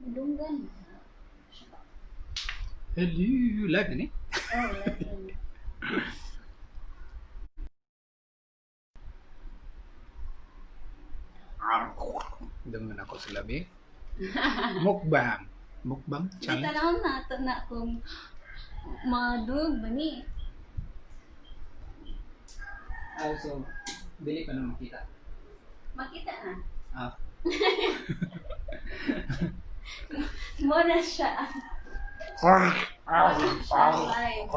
Madunggan. Hello, live na ni? Oh, live na. Dungan ako sa labi. Mukbang. Mukbang Di challenge. tanaw na to na kung madug ba ni. Also, dili pa na makita. Makita na. Ah. Mo na siya. Siya live.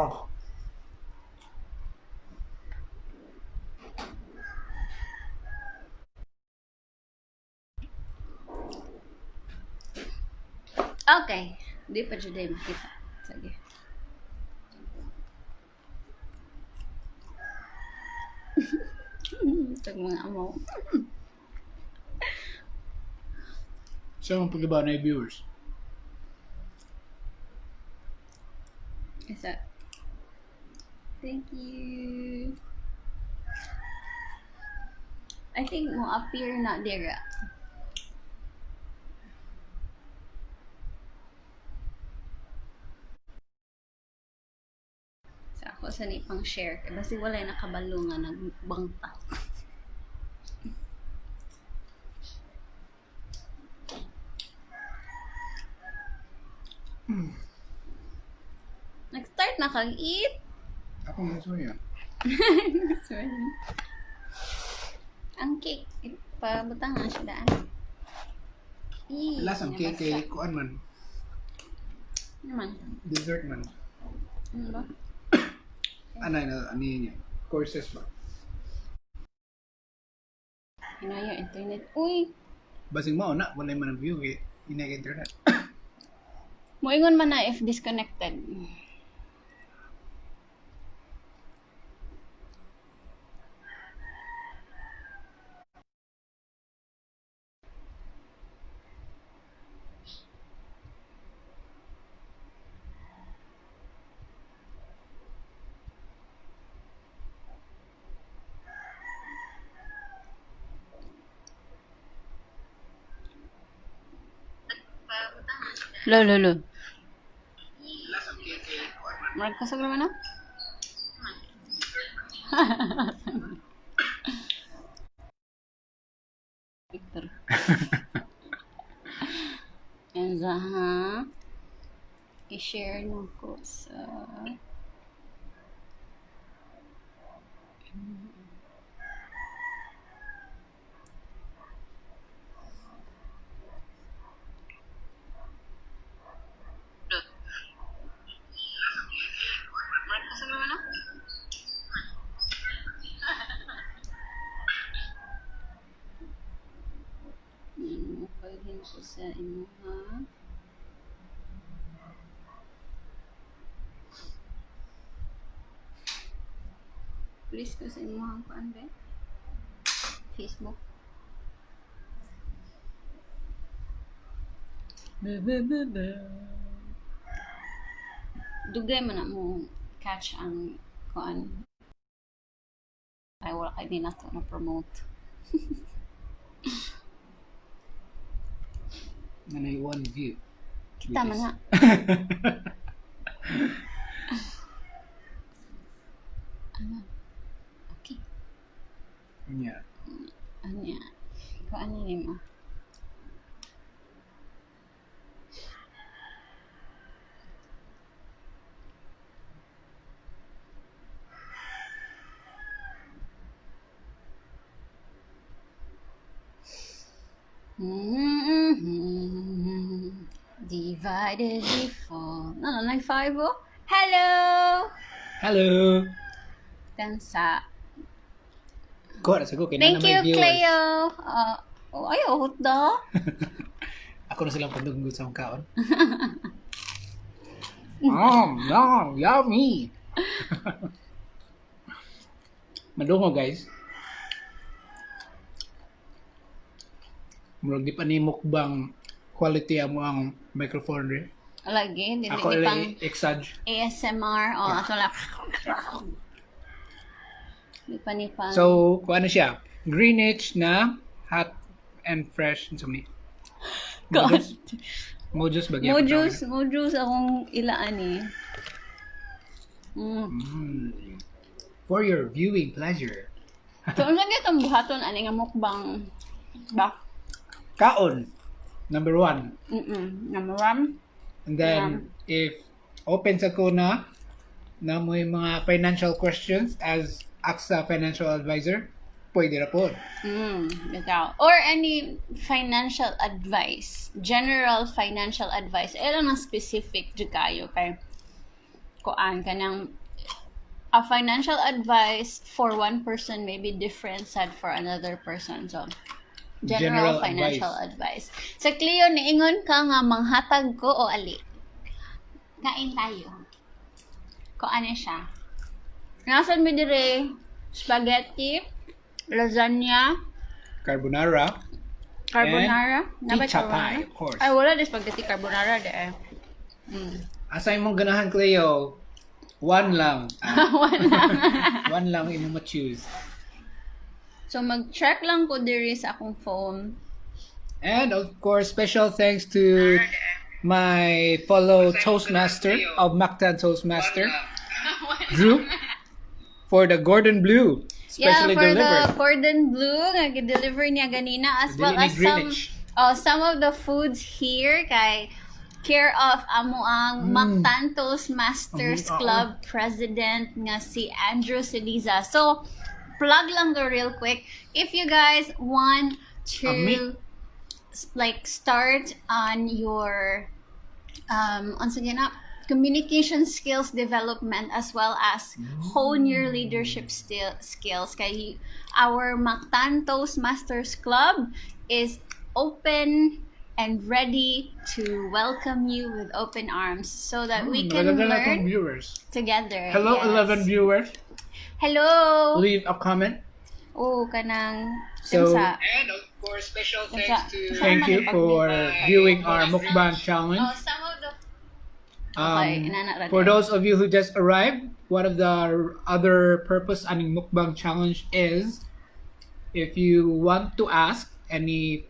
Okay. Di pa jud ay makita. Sige. Tag mga amo. Siya ang pag-iba na yung viewers. Isa. Thank you. I think mo appear na dira. Sa ako sa ni pang share kay basi walay nakabalo nga nagbangta. Nag-start na kang eat. Ako nga sorry ah. Sorry. Ang cake, pabutang na siya daan. Ih, Last ang cake nabasa. kay kuan man. Ano man? Dessert man. Ano ba? Ano na ano yun niya? Courses ba? Hinaya internet. Uy, Basing mao na wala man ang view kay ina internet. moingon man na if disconnected. Lo, lo, lo. Murag kusog naman na. Victor. And ha, i-share no ko sa. Murag kusog naman na. Mupalhin ko sa imuha. Please ko sa imuha ang kuan be. Facebook. Dugay man na mo catch ang kuan. Ay wala kay di nato na promote. Nanay one view. Kita man na. Ano? Okay. Yeah. Ano yan? Ikaw ano ni mo? Divided we fall. No, no, 5 oh. Hello! Hello. Tansa. Kuha na sa ko kay Thank na may you, viewers. Cleo. Oh, ayaw, hutda. Ako na silang pandunggot sa akong kaon. Oh, no, yummy. Madungo guys. Murag di pa ni mukbang quality amo ang microphone rin. Lagi, di, Ako di ila pang exage. ASMR. Oh, ato lang. Di pa ni pang. So, kung ano siya? Greenwich na hot and fresh and so many. God. Mo juice ba Mo gyapon? Juice, mo juice akong ilaan eh. For your viewing pleasure. So, unsa gyud itong buhaton ani nga mukbang ba? Kaon. Number one. Number one. And then, if open sa ko na, na mo yung mga financial questions as AXA financial advisor, pwede ra po. Bitaw. Or any financial advice. General financial advice. Eh lang ang specific jud kayo kay kuan kanang a financial advice for one person may be different sad for another person. So, general General financial advice. Sa Cleo, niingon ka nga manghatag ko o ali. Kain tayo. Ko ano siya. Nasaan mi dire? Spaghetti, lasagna, Carbonara, carbonara. Nabay pizza carbonara? pie, of course. Ay, wala di spaghetti carbonara di eh. Asa imong ganahan, Cleo? One lang. Ah, Wala. one lang imo ma-choose. So, mag-check lang ko diri sa akong phone. And of course, special thanks to my fellow Toastmaster of Mactan Toastmaster, Drew, for the Gordon Blue, Yeah, specially for the delivered. Cordon Bleu nga gi-deliver niya ganina as Dili well ni as some Greenwich. oh, some of the foods here kay care of amo ang Mactan Toastmasters Amo, Club President nga si Andrew Cediza. So, plug lang go real quick. If you guys want to Ami. Like start on your once again communication skills development as well as hone your leadership skills kay our Mactan Toastmasters Club is open and ready to welcome you with open arms so that we can Nagdala akong learn viewers. Together. Hello, Yes. 11 viewers. Hello. Leave a comment. Oh, kanang So- kinsa? And of course, special thanks to- Thank you for viewing our mukbang challenge. Oh, some of the Okay, inana ra For din. Those of you who just arrived, one of the other purpose aning mukbang challenge is if you want to ask any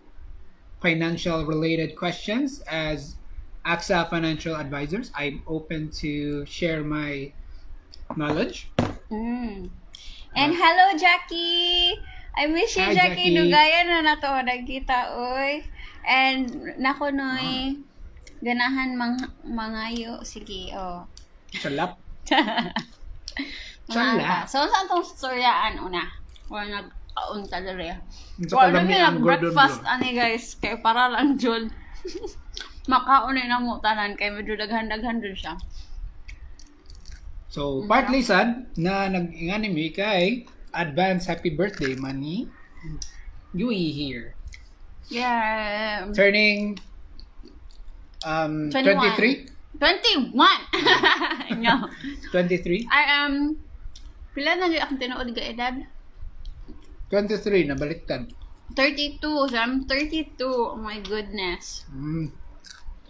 financial related questions as AXA financial advisors, I'm open to share my knowledge. And hello, Jackie! I miss you, Hi, Jackie. Jackie. Dugayan na nato nagkita, oy. And nako, noy. Ganahan mangayo. Sige, oh. Chalap. Mga Chala. ata. So, saan tong storyaan una? Or nag-aunta dere. Unsa Wala kalami mi ang Gordon nag-breakfast Blue. ani guys kay para lang jud. Makaon na mo tanan kay medyo daghan-daghan jud siya. So, partly sad na nag-ingani mi kay advance happy birthday man ni Yui here. Turning 21. 23? 21. No. 23? I am pila na jud akong tinuod ga edad? 23 na baliktad. 32. So I'm 32. Oh my goodness.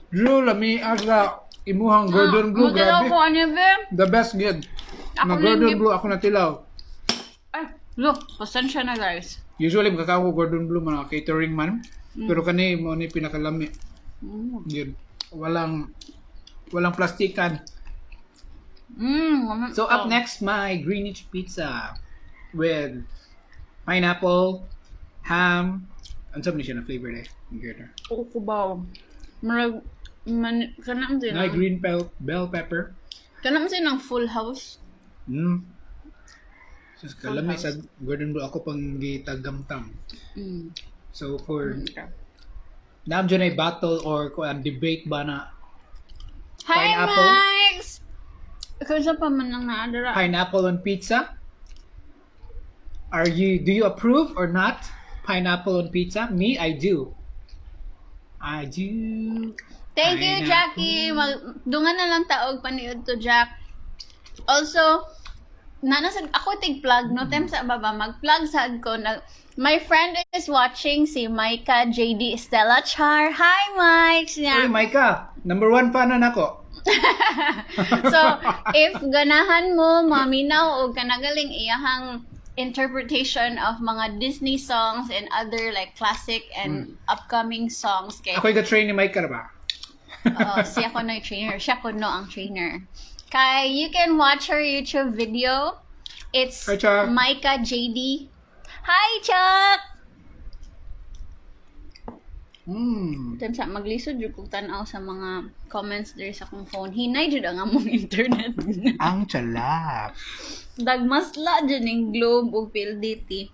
Drew, lami asa imuhang Gordon Blue, Magtilaw grabe. ko ano be? The best gid. Ako Na na Gordon yung Blue ako natilaw. Ay, look, pasensya na guys. Usually magkakaon ko Gordon Blue mga catering man. Pero kani mo ni pinakalami. Yun. Walang plastikan. So up next, my Greenwich pizza with pineapple, ham, and some siya na flavor eh. Greener. Oh, kubaw. Murag man kanang din. Na green bell pepper. Kanang din ang Full House. Sus, kalami sa Gordon Blue ako pang gitagamtam. So for naam dyan ay battle or kuan debate ba na Hi, pineapple? Max! Ikaw sa pa man ang naadara. Pineapple on pizza? Are you do you approve or not pineapple on pizza? Me, I do. I do. Thank you, Pineapple. Jackie. Dungan na lang taog paniud to Jack. Also, nana sa ako tig plug no tem sa baba mag-plug sad ko na my friend is watching, si Micah JD Estela Char. Hi, Mike. Uy, Micah, number one fan na nako. So, if ganahan mo maminaw og kanagaling iyahang interpretation of mga Disney songs and other like classic and upcoming songs kay Ako yung train ni Micah ra ba? Oo, siya ko no trainer. Siya ko no ang trainer. Kay, you can watch her YouTube video. It's Hi, Chuck. Micah JD. Hi, Chuck! Time sa maglisod jud kog tan-aw sa mga comments diri sa akong phone. Hinay jud ang among internet. Ang chalap. Dagmasla jud ning Globe ug PLDT.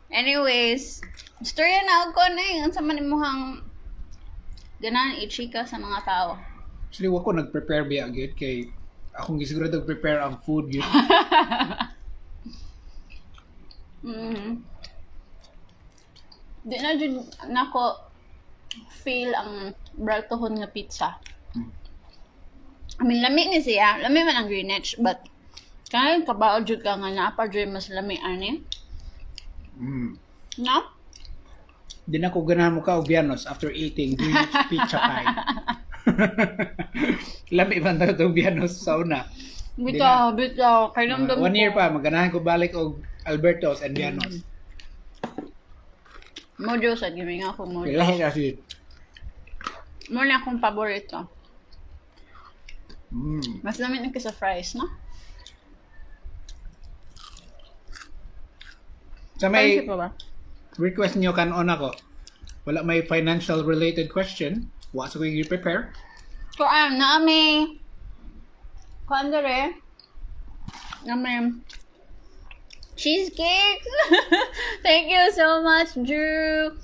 Anyways, storya na ako na eh. Unsa man imong ganahan i-chika sa mga tao? Actually, wa ko nag-prepare biya gyud kay akong gisigurado prepare ang food gyud. Di na jud nako feel ang braltohon nga pizza. I mean, lami ni siya. Lami man ang Greenwich, but kaya kabao jud ka nga naa pa jud mas lami ani. No? Di na ko ganahan mo ka og Vianos after eating Greenwich pizza pie. Lami man daw itong Vianos sa una. Bitaw, bitaw. Kay namdam One year ko. pa, maganahan ko balik og Alberto's and Vianos. Mojo sa giming ako mojo. Lahi kasi. Mo na akong paborito. Mas lami na sa fries, no? Sa may Spicy pa ba? Request niyo kanon ako. Wala may financial related question. Wa sa ko prepare. So, naami kuan dere. Naami cheesecake. Thank you so much, Drew.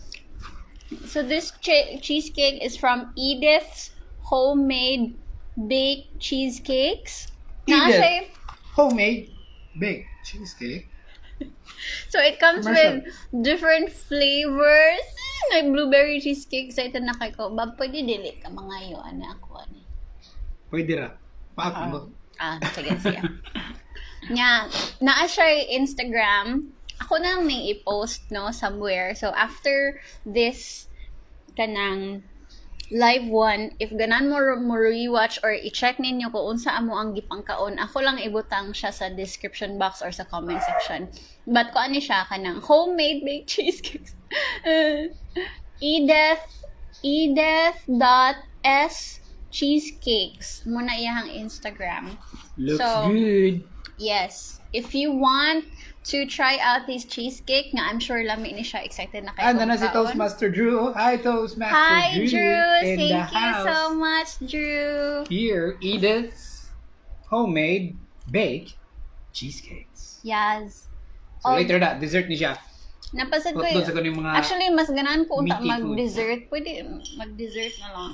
So this cheesecake is from Edith's Homemade Baked Cheesecakes. Naa Edith. siya- Homemade baked cheesecake. So it comes Commercial. with different flavors. Like blueberry cheesecake. Excited na kay ko. Bab, pwede dili ka mga yo. Ano ako, ano. Pwede ra. Paak mo. Ah, sige, sige. Nya, naa siya Instagram. Ako na lang ning i-post, no, somewhere. So, after this, kanang live one, if ganan mo rewatch or i-check ninyo kung unsa amo ang gipangkaon, ako lang ibutang siya sa description box or sa comment section. But kung ano siya, kanang homemade baked cheesecakes. Edith, Edith.s cheesecakes. Muna iyang Instagram. Looks So, good. Yes. If you want to try out this cheesecake, nga I'm sure lami ni siya, excited na kayo Ah, na si kung kaon. Toastmaster Drew. Hi, Toastmaster Hi, Drew. Drew. In Thank the you house. so much, Drew. Here, Edith's homemade baked cheesecakes. Yes. So Oh. later na, dessert ni siya. Napasad ko Hotdog yun. sa kuning mga Actually, mas ganahan ko unta meaty food. mag-dessert. Pwede mag-dessert na lang.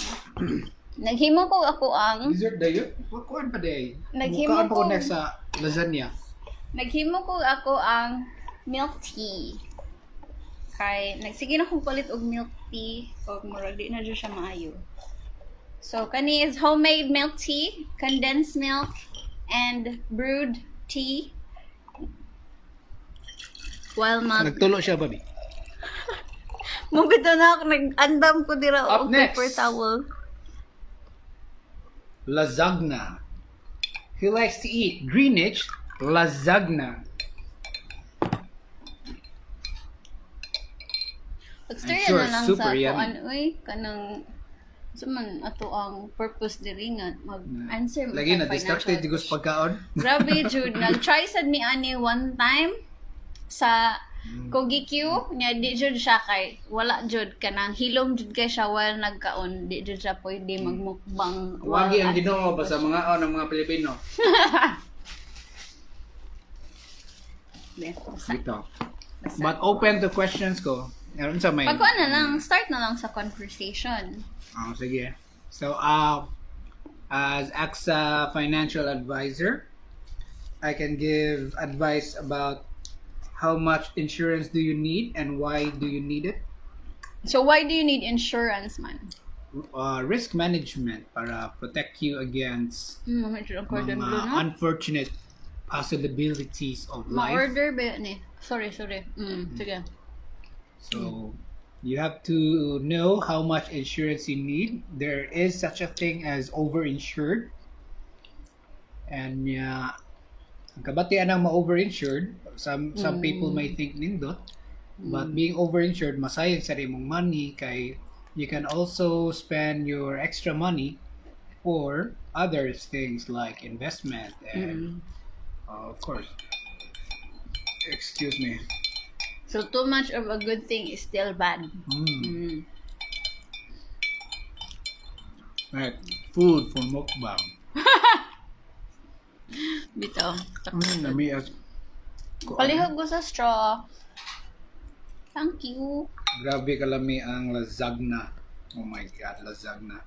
Naghimo ko ako ang Dessert dayo? Kuan pa day. Naghimo Mukaan pa ko ko- next sa lasagna. Naghimo ko ako ang milk tea. Kay nagsige na kong palit og milk tea og murag di na jud siya maayo. So kani is homemade milk tea, condensed milk and brewed tea. While mag Nagtulo siya, babi. Mugito na ako nag-andam ko dira Up og next. paper towel. Lasagna. He likes to eat Greenwich lasagna. Pagstorya I'm sure na lang super sa yummy. kuan uy kanang sa man ato ang purpose diri nga mag-answer man Lagi kag na distracted financial jud ko sa pagkaon. Grabe, Jude. Nag-try sad mi ani one time sa Kogi Q. Nya di jud siya kay wala jud kanang hilom jud kay siya while nagkaon. Di jud siya pwede magmukbang while Wagi ang answering Ginoo ba sa mga on ng mga Pilipino. Be, basta, Dito. basta. But open to questions ko. Meron sa may Pagkuan na lang, start na lang sa conversation. Oh, sige. So, as AXA financial advisor, I can give advice about how much insurance do you need and why do you need it. So why do you need insurance man? Risk management para protect you against Medyo ang cordon mga bleu, no? unfortunate possibilities of life. Ma-order ba ni? Sorry, sorry. Sige. So you have to know how much insurance you need. There is such a thing as overinsured. And yeah, ang kabatian ng ma-overinsured, some people may think nindot, but being overinsured, masayang sa imong money kay you can also spend your extra money for other things like investment and of course, excuse me. So too much of a good thing is still bad. Right, food for mukbang. Bitaw. Lami as Palihog ko sa straw. Thank you. Grabe kalami ang lasagna. Oh my God, lasagna.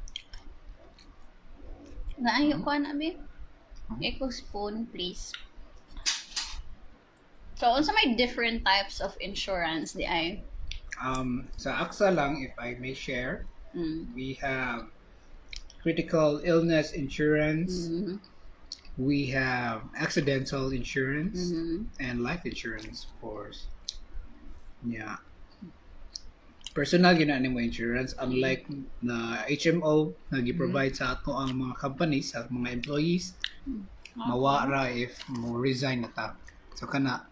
Naayo ko na, be. Eco spoon, please. So, unsa may different types of insurance diay? Sa AXA lang, if I may share, we have critical illness insurance, we have accidental insurance, and life insurance, of course. Yeah. Personal gyud na nimo insurance, unlike na HMO na gi-provide sa ato ang mga companies sa mga employees, mawa ra if mo resign na ta. So kana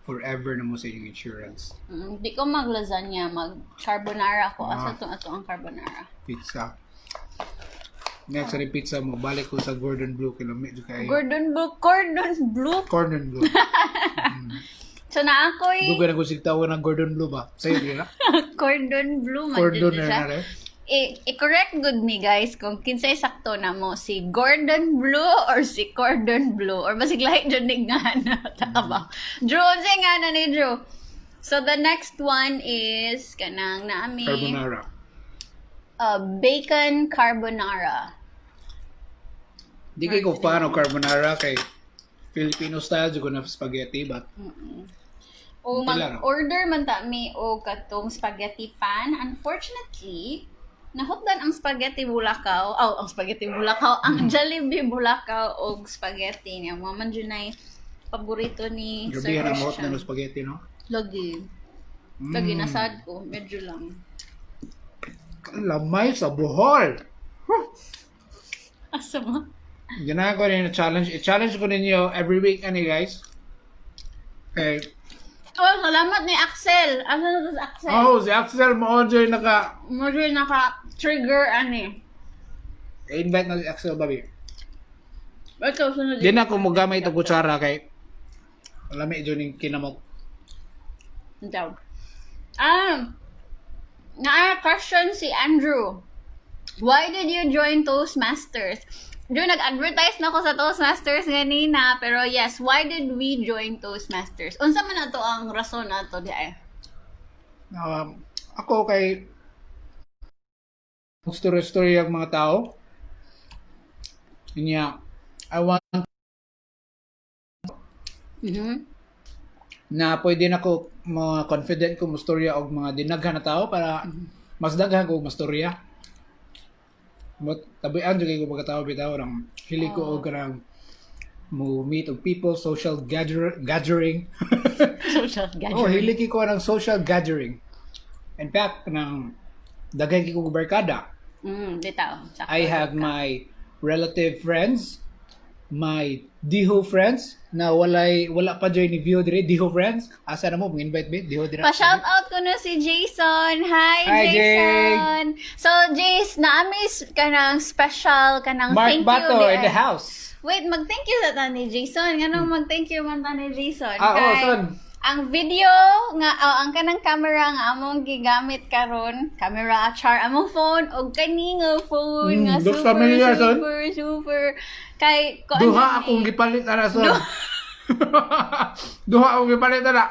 forever na mo sa inyong insurance. Di ko mag lasagna, mag carbonara ko. Asa Ah. tong ato ang carbonara? Pizza. Next sa pizza mo, balik ko sa Gordon Blue kay lami jud kaayo. Gordon Blue, Cordon Blue. Gordon Blue. So na ako'y Dugay na ko sig tawag ng Gordon Blue ba? Sayo di na. Cordon Blue man Gordon jud na siya. na rin. I-correct good me, guys, kung kinsay sakto na mo, si Gordon Blue or si Cordon Blue or basig lahi jud ni ngana ta ka ba. Drew, unsay ngana ni Drew? So the next one is kanang naami Carbonara. Bacon carbonara. Di kay ko fan og carbonara kay Filipino style jud ko na spaghetti, but O Okay lang. Mag-order man ta mi og katong spaghetti pan. Unfortunately, nahutdan ang spaghetti Bulacau. Oh, ang spaghetti Bulacau, ang Jollibee Bulacau og spaghetti niya. Mao man jud nay paborito ni Grabe Sir na mo Christian. na spaghetti, no? Lagi. Lagi nasad ko, medyo lang. Lamay sa Bohol. Asa mo? Ganahan ko rin challenge. I-challenge ko ninyo every week ani, guys. Okay. Oh, salamat ni Axel. Asa na to si Axel? Oh, si Axel mo yung naka Medyo naka-trigger ani. Invite na si Axel, babi. Ikaw sunod. Di na ako mogamit og kutsara kay lami jud ning kinamok. Daw. Ah, naa question si Andrew. Why did you join Toastmasters? Drew, nag-advertise na ako sa Toastmasters ganina, pero yes, why did we join Toastmasters? Unsa man ato ang rason ato di ay? Ako kay story-story ang mga tao. Niya, I want na pwede na ko mga confident ko mustorya og mga dinaghan na tao para mas daghan ko mastorya. But tabian jud kay ko pagkatao bitaw rang hili ko og kanang mo meet og people, social gathering. Social gathering. Oh, hili ko ng social gathering. In fact, nang daghan kay ko barkada. Bitaw. Sakto. I have my relative friends, my Diho friends na walay wala pa join ni view dire Diho friends. Asa na mo invite ba Diho dire? Pa-shout out ko na si Jason. Hi, Hi, Jason. So, Jace, naami kanang special kanang Mark thank Bato you. Di in the ay. house. Wait, mag-thank you sa ta ni Jason. Nganong mag-thank you man ta ni Jason? Ah, oh, Kay son. ang video nga oh, ang kanang camera nga among gigamit karon, camera char among phone og kani nga phone nga Looks super familiar, son. super super kay kuan Duha na ni. akong gipalit ana, son. Duha akong gipalit ana.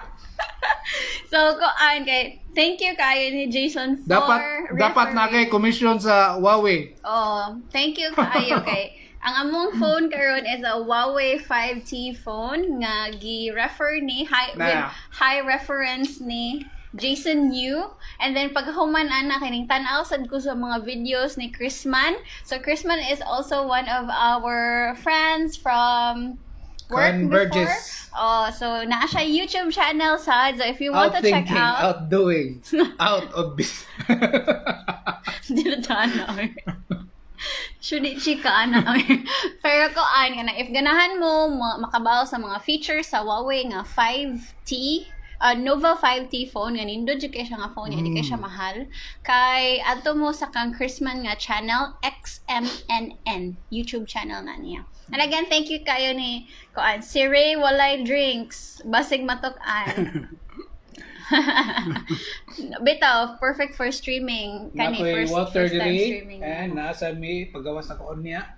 So kuan kay thank you kayo ni Jason for Dapat dapat na referring. kay commission sa Huawei. Oh, thank you kaayo kay ang among phone karon is a Huawei 5T phone nga gi-refer ni high with Na. high reference ni Jason Yu. And then paghuman ana kining tan-aw sad ko sa mga videos ni Chrisman. So Chrisman is also one of our friends from work Converges. before. Oh, so naa siya YouTube channel sad. So if you want to check Outthinking, out, outdoing, out of business. Dito na. Shunichi ka ana. Pero ko an kana if ganahan mo makabaw sa mga features sa Huawei nga 5T, Nova 5T phone nga nindot jud kay siya nga phone niya, di kay siya mahal. Kay adto mo sa kang Chrisman nga channel, XMNN YouTube channel na niya. And again, thank you kayo ni kuan si Ray Walay Drinks, basig matuk-an. Bitaw, perfect for streaming. Kani Nakoy first, water first time diri streaming. And nasa mi pagawas na koon niya.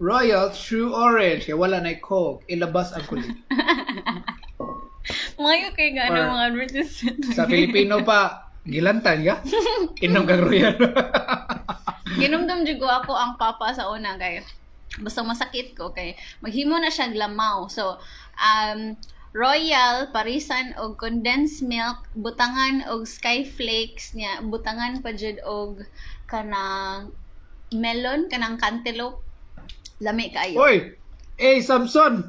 Royal True Orange kay wala na Coke, ilabas ang kulit. Mga kay nga ano Or mga advertisement. sa Filipino pa, gilantan ka? Inom kag Royal. Ginumdum jud ko ako ang papa sa una kay basta masakit ko kay maghimo na siya lamaw. So Royal parisan og condensed milk, butangan og skyflakes niya, butangan pa jud og kanang melon, kanang cantaloupe. Lami kaayo. Oy! Hey, Samson!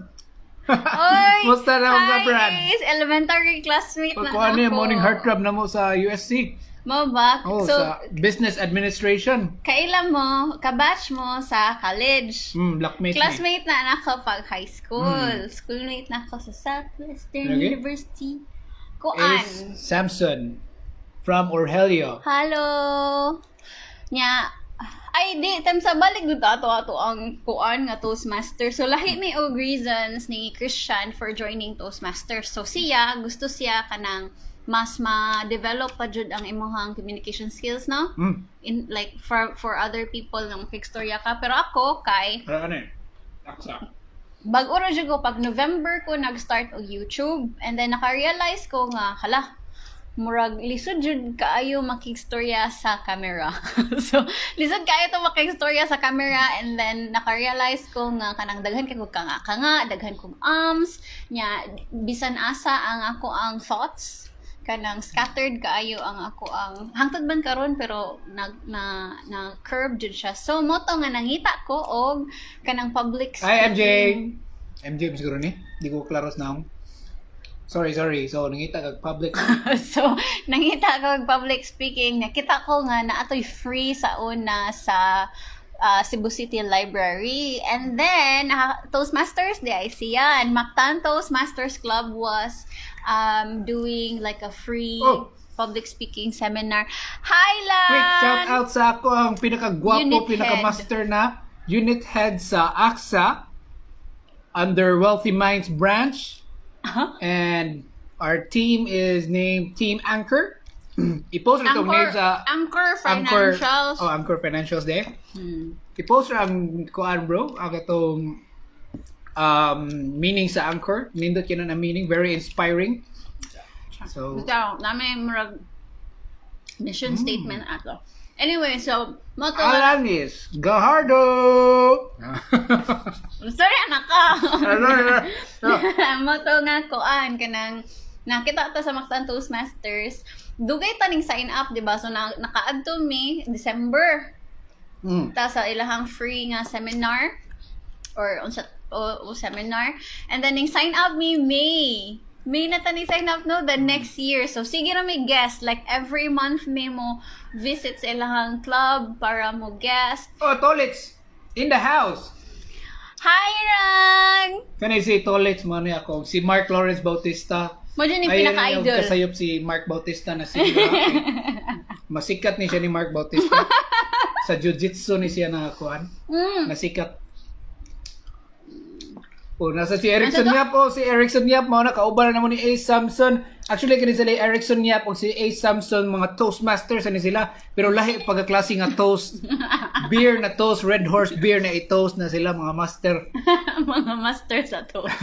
Oy! Musta na mga Hi, brad? Ace! Elementary classmate na Kung ano yung ako. morning heartthrob na mo sa USC. Mo ba? Oh, So, sa Business Administration. kaila mo, kabatch mo sa college. Blockmate ni. Classmate na ako pag high school. Schoolmate na ako sa Southwestern Okay. University. Kuan. Ace Samson from Orhelio. Hello. Nya, ay di time sa balik gud ato ato ang kuan nga Toastmaster. So lahi mi og reasons ni Christian for joining Toastmasters. So siya gusto siya kanang mas ma-develop pa jud ang imong communication skills, no? In like for other people nang makigstorya ka, pero ako kay Ano ano eh? Aksa. Bag-o ra jud ko, pag November ko nag-start og YouTube, and then naka-realize ko nga hala, murag lisod jud kaayo makigstorya sa camera. So lisod kaayo to makigstorya sa camera, and then naka-realize ko nga kanang daghan kay kog kanga kanga, daghan kog ums nya, bisan asa ang ako ang thoughts, kanang scattered kaayo ang ako ang hangtod man karon, pero nag na na curve jud siya. So mo to nga nangita ko og kanang public Hi, MJ! speaking. MJ, siguro ni? Di ko klaro sa naong. Sorry, sorry. So, nangita kag public. So, nangita ko og public speaking. Nakita ko nga na atoy free sa una sa Cebu City Library. And then, Toastmasters, di ay siya. And Mactan Toastmasters Club was doing like a free Oh. public speaking seminar. Hi, Lan! Quick shout out sa ako ang pinakagwapo, Unit head. pinaka-master na unit head sa AXA under Wealthy Minds branch. Huh? And our team is named Team Anchor. I-post rin itong Anchor, name sa Anchor Anchor, Financials. oh, Anchor Financials de. I-post ra ang kuan bro, ang atong meaning sa Anchor. Nindot yun ang meaning, very inspiring. So, Bitaw, namin murag mission statement ato. Anyway, so, mo to Alanis Gajardo! Sorry, anak ka. Mo to nga kuan kanang nakita ta sa Mactan Toastmasters. Dugay ta ning sign up, di ba? So na, nakaadto mi December ta sa ilahang free nga seminar or unsa o seminar. And then ning sign up mi May. May na ta ni sign up, no, the next year. So sige ra may guest like every month may mo visit sa ilahang club para mo guest. Oh, Tolits! In the house! Hi, Rang! Can I say Tolits mo ni ako? Si Mark Lawrence Bautista. Mo dyan yung Ayun yung pinaka-idol. kasayop si Mark Bautista na si Masikat ni siya ni Mark Bautista. Sa jiu-jitsu ni siya nakakuan. Nasikat. Oh, nasa si Erickson Nasa to? Yap. Oh, si Erickson Yap. Mao na kauban na mo ni Ace Samson. Actually, kini sila Erickson Yap o si Ace Samson, mga Toastmasters ani sila. Pero lahi pagkaklase nga toast. Beer na toast, Red Horse beer na i-toast na sila, mga master. Mga master sa toast.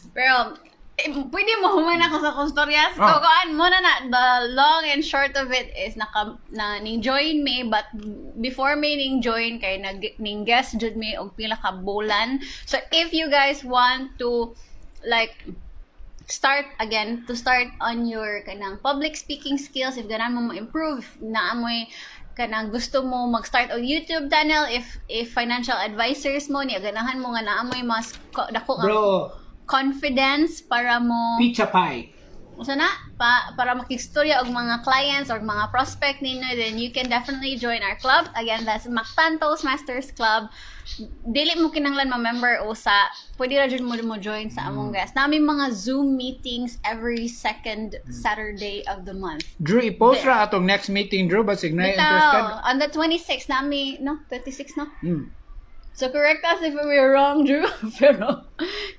Pero, eh, pwede mo human ako sa akong storya. So, Ah. kuan mo na na, the long and short of it is, naka, na, ning join me, but before me ning join, kay nag, ning guest jud me og pila ka bulan. So, if you guys want to, like, start again to start on your kanang public speaking skills, if ganahan mo mo-improve, naa mo'y kanang gusto mo mag-start og YouTube channel, if financial advisors mo niya ganahan mo nga naa mo'y mas dako nga Bro, confidence para mo pizza pie. Usa na pa para makigstorya og mga clients or mga prospect ninyo, then you can definitely join our club. Again, that's Mactan Toastmasters Club. Dili mo kinahanglan ma-member usa, pwede ra jud mo join sa among guest. Naa mi mga Zoom meetings every second Saturday of the month. Drew, i-post ra atong next meeting, Drew, basig na interested. Bitaw, on the 26th naa mi, no? 26, no? Mm. So correct us if we were wrong, Drew. Pero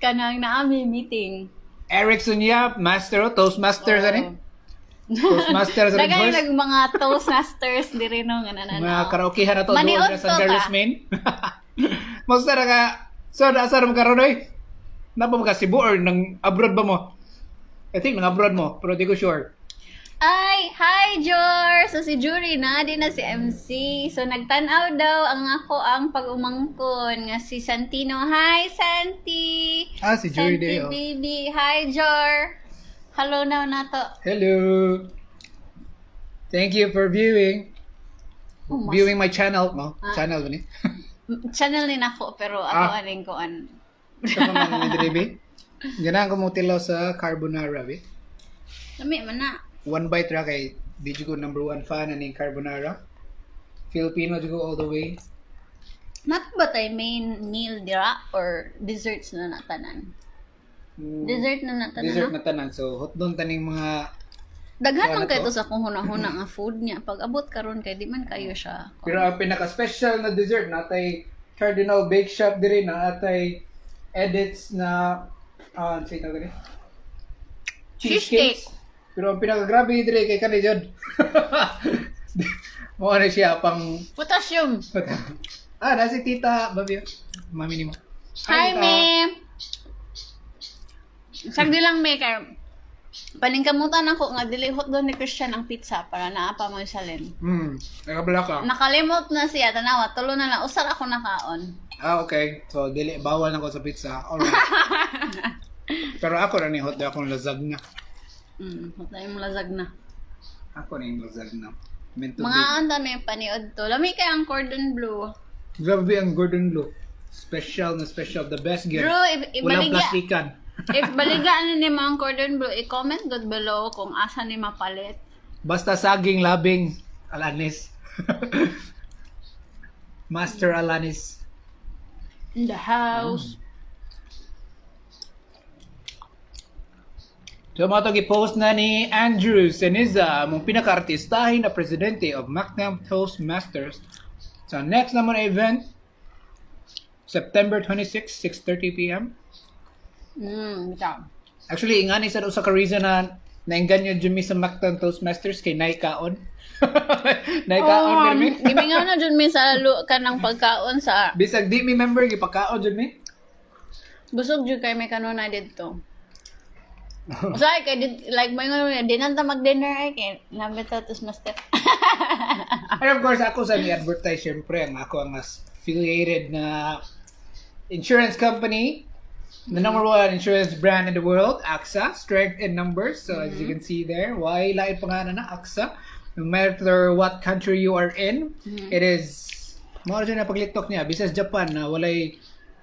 kanang naa mi meeting. Erickson Yap, Master, oh, Toastmasters, ano? Toastmasters Daghan rin, nag mga Toastmasters diri, no, nga nananaw. Mga karaokehan na to Maniod doon sa San to Carlos ta. Main. Musta na ka? So, nasa ra mo karon oy? Napa mo ka Cebu or nang abroad ba mo? I think nang abroad mo, pero di ko sure. Ay, hi Jor! So si Jury na, di na si MC. So nagtan-aw daw ang ako ang pag-umangkon nga si Santino. Hi, Santi! Ah, si Jury Santi day, oh. baby. Hi, Jor! Hello now nato. Hello. Thank you for viewing. Oh, Viewing my channel. No, Ah. channel ba ni? Channel ni nako pero ako Ah. aning kuan. Ito pa man ni diri, be. Ganahan ko mo tilaw sa carbonara, be. Lami man na. One bite ra kay di jud ko number one fan aning carbonara. Filipino jud ko all the way. Not ba tay main meal dira or desserts na natanan? Dessert na natanan. Dessert No? na tanan. So, hotdog taning mga Daghan Kuha man na kay to. to sa akong huna-huna nga food niya. Pag abot karon kay di man kayo siya. Pero ang pinaka-special na dessert natay Cardinal Bake Shop diri na atay edits na say tawag gani? Cheesecake. Pero ang pinaka-grabe diri kay kani jud. Mao na siya pang Potassium. Ah, na si Tita Babio. Mami nimo. Hi, Tita. me. Sagdi lang, me, kay paningkamutan ako nga dili hotdog ni Christian ang pizza para naa pa mo salin. Nakabala ka. Nakalimot na siya, tanawa, tulo na lang usar ako nakaon. Ah, okay. So dili bawal na ko sa pizza. Alright. Pero ako ra ni hotdog akong lasagna. Hotdog yung lasagna. Ako ni lasagna. Meant to Mga be. anta may paniod to. Lami kay ang cordon bleu. Grabe ang Gordon Blue. Special na special. The best gyud. Drew, Walang ibaligya. plastikan. If baligya ni mo ang cordon bleu, i-comment down below kung asa ni mapalit. Basta saging labing Alanis. Master Alanis. In the house. So mga to gipost na ni Andrew Ceniza, among pinaka-artistahin na presidente of Mactan Toastmasters. Sa next naman na event, September 26, 6:30 p.m. Bitaw. Actually, ingani sa usa ka reason na nainganyo jud mi sa Mactan Toastmasters kay naay kaon. Naay kaon Oh, oh, mi. gimingaw na jud mi sa kanang pagkaon sa Bisag di mi member gipakaon jud mi. Busog jud kay may kanunay didto. Usahay kay did, like may nga di na ta mag-dinner ay kay nabit ta Toastmaster. And of course, ako sa mi-advertise syempre ang ako ang affiliated na insurance company, the number one insurance brand in the world, AXA, strength in numbers. So as you can see there, why lain pangalan na AXA? No matter what country you are in, it is mao na paglitok niya. Bisag Japan na walay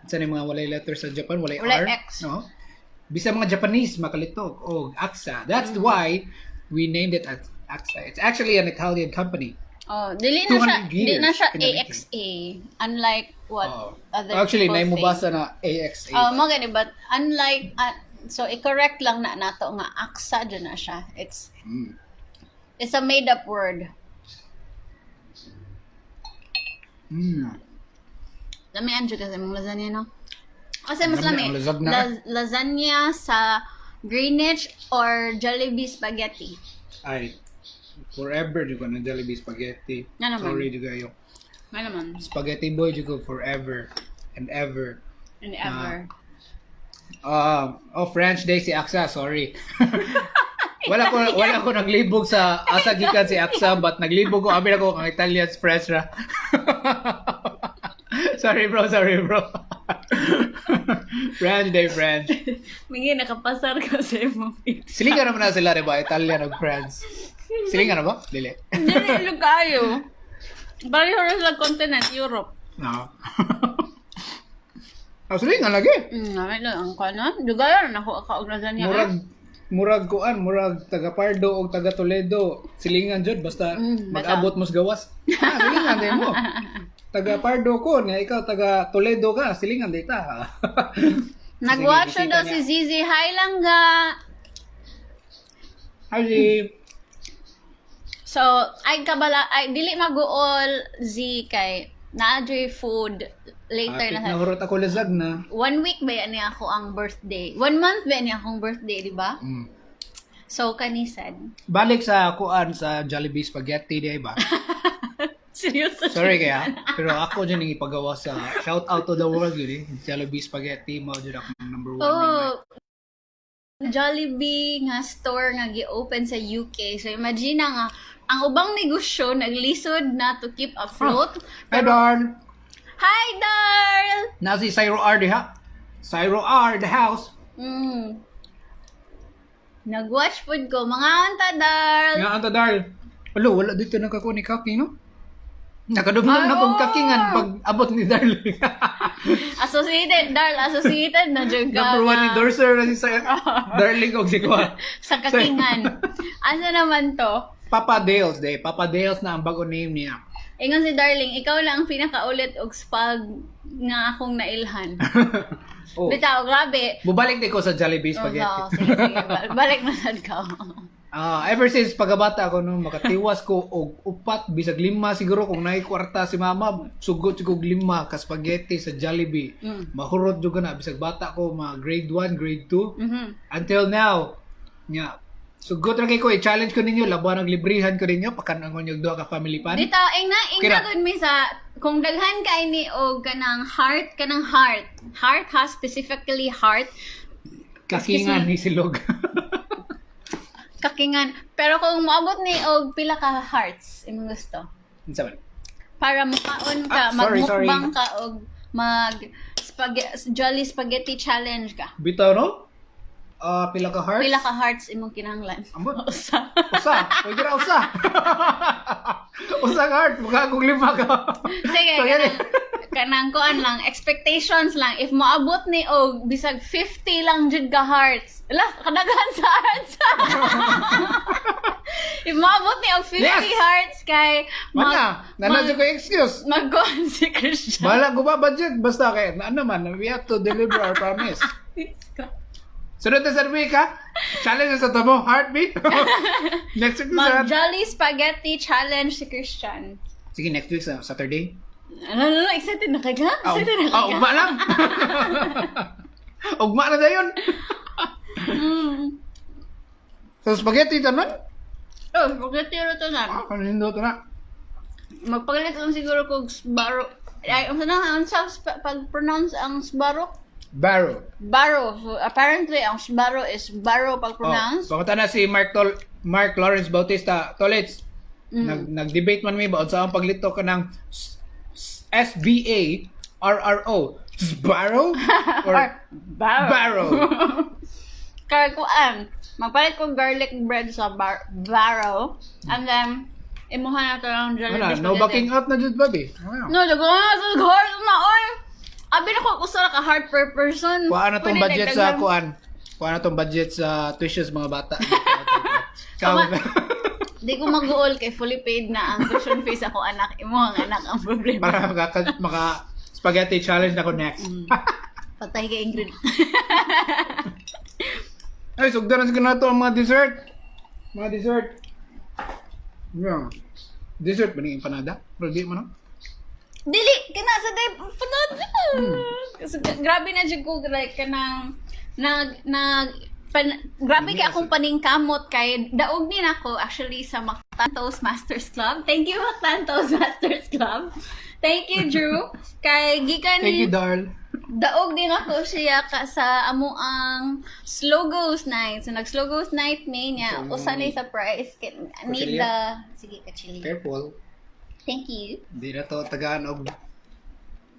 sa mga walay letter sa Japan, walay Walay R. X. No? Bisag mga Japanese makalitok og AXA. That's why we named it as AXA. It's actually an Italian company. Oh, dili na siya 200 dili na years siya in the making. AXA unlike what Oh. other Actually, people naay think. mubasa na AXA. Oh, mo gani, but unlike so i-correct lang na nato nga AXA jud na siya. It's a made up word. Lami ang jud kasi mong lasagna, no? Kasi mas Lami lami. ang lasagna. Lasagna sa Greenwich or Jollibee spaghetti. Ay, forever jud ko na Jollibee spaghetti. Nga naman. Sorry jud kayo. Nga naman. Spaghetti boy jud ko forever and ever. And ever. Oh, French day si AXA, sorry. Wala ko naglibog sa asa gikan si AXA but naglibog ko abi ako ang Italians French ra. Sorry bro, sorry bro. French day French. Mingi nakapasar ka sa imong pizza. Silingan naman na sila, diba? Italian ug French. Silingan na ba? Dili. Dili lo kayo. Pareho ra sila continent, Europe. No. Ah, silingan lagi. Namin lang ang kanon. Dugayan na ako kaog lasagna. Murag Murag kuan, murag taga Pardo o taga Toledo, silingan jud basta mag-abot mo sa gawas. Ah, silingan din mo. Taga Pardo ko, nga ikaw taga Toledo ka, silingan di ta. Nag-watch Sige, na daw bisita si Zizi. Hi, langga! Hi, Z. So, ay kabala, ay dili maguol Z kay naa food later Apit na. na hurot ako lasagna. One week ba yan niya ako ang birthday? One month ba niya akong birthday, di ba? Mm. So, kanisad. Balik sa kuan sa Jollibee spaghetti di ba? Seryoso? Sorry kaya, pero ako dyan ang ipagawa sa shout out to the world yun eh. Jollibee spaghetti mao jud akong number one. Oh, Jollibee nga store nga gi-open sa UK. So imagine na nga ang ubang negosyo naglisod na to keep afloat. Hi, Darl! Hi, Darl! Na si Cyro R diha. Cyro R the house. Nag-watch food ko. Mga anta, Darl! Nga anta Darl. Alo, wala dito nakakuha ni Kaki, no? Nakadumdum Ay, na kong oo. kakingan pag abot ni Darl. Associated, Darl, associated na jud ka Number one nga endorser na si Darling og si Kuha. sa kakingan. Asa naman to? Papa Dales, de. Papa Dales na ang bago name niya. Ingon si Darling, ikaw lang ang pinakaulit og spag nga akong nailhan. Oh. Bitaw, grabe. Bubalik di ko sa Jollibee Oo, spaghetti. sige, sige. Balik na sad ka. Ah, ever since pagkabata ako no, makatiwas ko og upat bisag lima siguro kung naay kwarta si mama, sugot jud kog lima ka spaghetti sa Jollibee. Mahurot jud ko na bisag bata ko mga grade 1, grade 2 until now. Nya, sugot ra kay ko, i-challenge ko ninyo, labuan ang librihan ko ninyo, pakan ang inyong duha ka family pan. Dito, ing Kira. na gud mi sa kung daghan kay ni og kanang heart. Heart ha, specifically heart, Kakingan ni silog. Kakingan. Pero kung moabot ni og pila ka hearts imong gusto Unsa man? para mukaon ka, Ah, sorry, magmukbang sorry. ka og mag Jolly Spaghetti Challenge ka. Bitaw no? Ah, pila ka hearts? Pila ka hearts imong kinahanglan? Ambot. Usa. Usa, pwede ra usa. Usa ka heart, mukha akong lima ka. Sige, So, yan eh. kanang kuan lang, expectations lang. If moabot ni og bisag 50 lang jud ka hearts. Ala, kadaghan sa hearts. If moabot ni og 50 hearts kay Mana, nana ko excuse. Magkuan si Christian. Bahala ko ba budget basta kay na naman we have to deliver our promise. Sunod na sa week ha. Challenge sa tamo heartbeat. Next week Mag na sa Jolly Spaghetti Challenge si Christian. Sige, next week sa Saturday. Ano, excited na ka ka? Ah, Excited na ka ah, ka? ugma lang. Ugma na dayon. So spaghetti tanan? Oh, spaghetti ro to na. Ah, kanindo to na. Magpalit lang siguro kog sbaro. Ay, unsa na ang sa pag-pronounce ang sbaro? Barrow. Baro. So, apparently, ang sbaro is baro pag-pronounce. Oh, pangutan na si Mark Lawrence Bautista Tolits. Nag-debate man mi ba unsa ang paglito ka ng S B A R R O? Sparrow or Baro. Barrow? Kaya ko, magpalit ko garlic bread sa baro. And then, imuha na to ng Wala, Jollibee no spaghetti. backing out na jud babi. Wala. No, dago nga sa heart na, oy! Abi na ko usa ra ka heart per person. Kuha na tong Pwede budget sa dagdagan. kuan. Kuha na tong budget sa tuition sa mga bata. Ikaw. Di ko mag-uol kay fully paid na ang tuition fees ako anak. Imo ang anak ang problema. Para maka spaghetti challenge na ko next. Patay kay Ingrid. Ay, sugdan na siguro na to ang mga dessert. Mga dessert. Yeah. Dessert ba ni empanada? Pero di man no? Dili kana sa day panod. Kasi grabe na jud ko like kanang nag nag pan, grabe kay akong paningkamot kay daog ni nako actually sa Mactan Toastmasters Club. Thank you, Mactan Toastmasters Club. Thank you, Drew. Kay gikan Thank you, Darl. Daog din ako siya ka sa amo ang Slow Goes Night. So nag Slow Goes Night may niya usa ni sa prize. Need Kutsilyo? the sige kachili. Careful. Thank you. Hindi na to tagaan og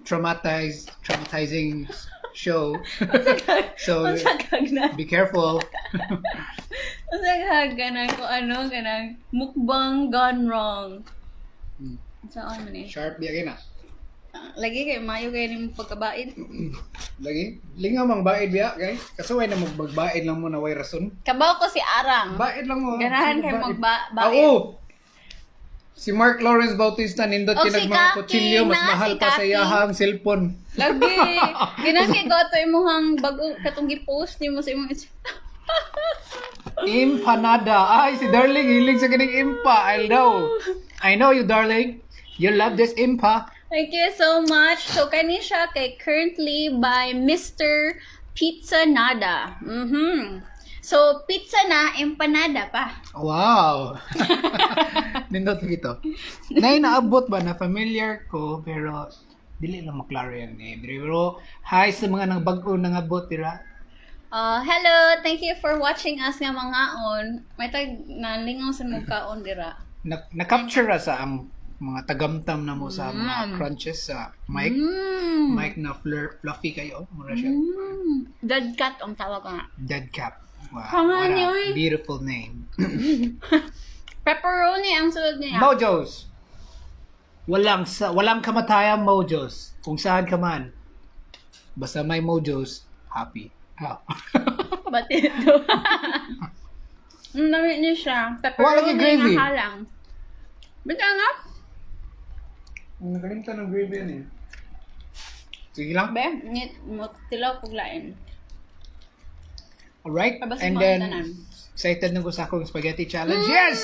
traumatizing show. So Unsa kag na? be careful. Unsa kag ganang ko ano ganang mukbang gone wrong. Unsa on man eh? Sharp di na. Lagi kay mayo kay nimo pagkabaid. Lagi. Lingaw mang baid biya, guys. Kasuway na magbaid lang mo na way rason. Kabaw ko si Arang. Baid lang mo. Ganahan kay Baid. magba-baid. Ah, oo. Si Mark Lawrence Bautista nindot Oh, kinag si mga Kaki, kutsilyo, mas na, mahal si pa sa Kaki. iyahang cellphone. Lagi. Ginaki ko ato imong bago katong gi-post nimo sa imong Instagram. Empanada. Ay, si Darling, hilig sa kining impa. I know. I know you, darling. You love this impa. Thank you so much. So kani siya kay currently by Mr. Pizza Nada. So pizza na, empanada pa. Wow. Nindot ito. Nay naabot ba na familiar ko pero dili lang maklaro yung name. Pero hi sa mga nang bag-o nangabot dira. Hello, thank you for watching us nga mga on. May tag nalingaw sa mga kaon dira. Na, na-capture ra sa ang mga tagamtam na mo sa mga crunches sa mic. Mic na fluffy kayo. Mura siya. Dead cat ang tawag ko nga. Dead cap. Wow. Pangan What a yun. beautiful name. Pepperoni ang sulod niya. Mojos. Walang kamatayang mojos. Kung saan ka man. Basta may mojos, happy. Ah. Ba't ito? Ang dami niya siya. Wala Pepperoni lagi gravy. nga halang. Ba't ano? Nakalimtan ng gravy yan eh. Sige lang. Be, ngit mo tilaw kog lain. Alright. Pabasa And mo ang then, tanan. excited na ko sa akong spaghetti challenge. Yes!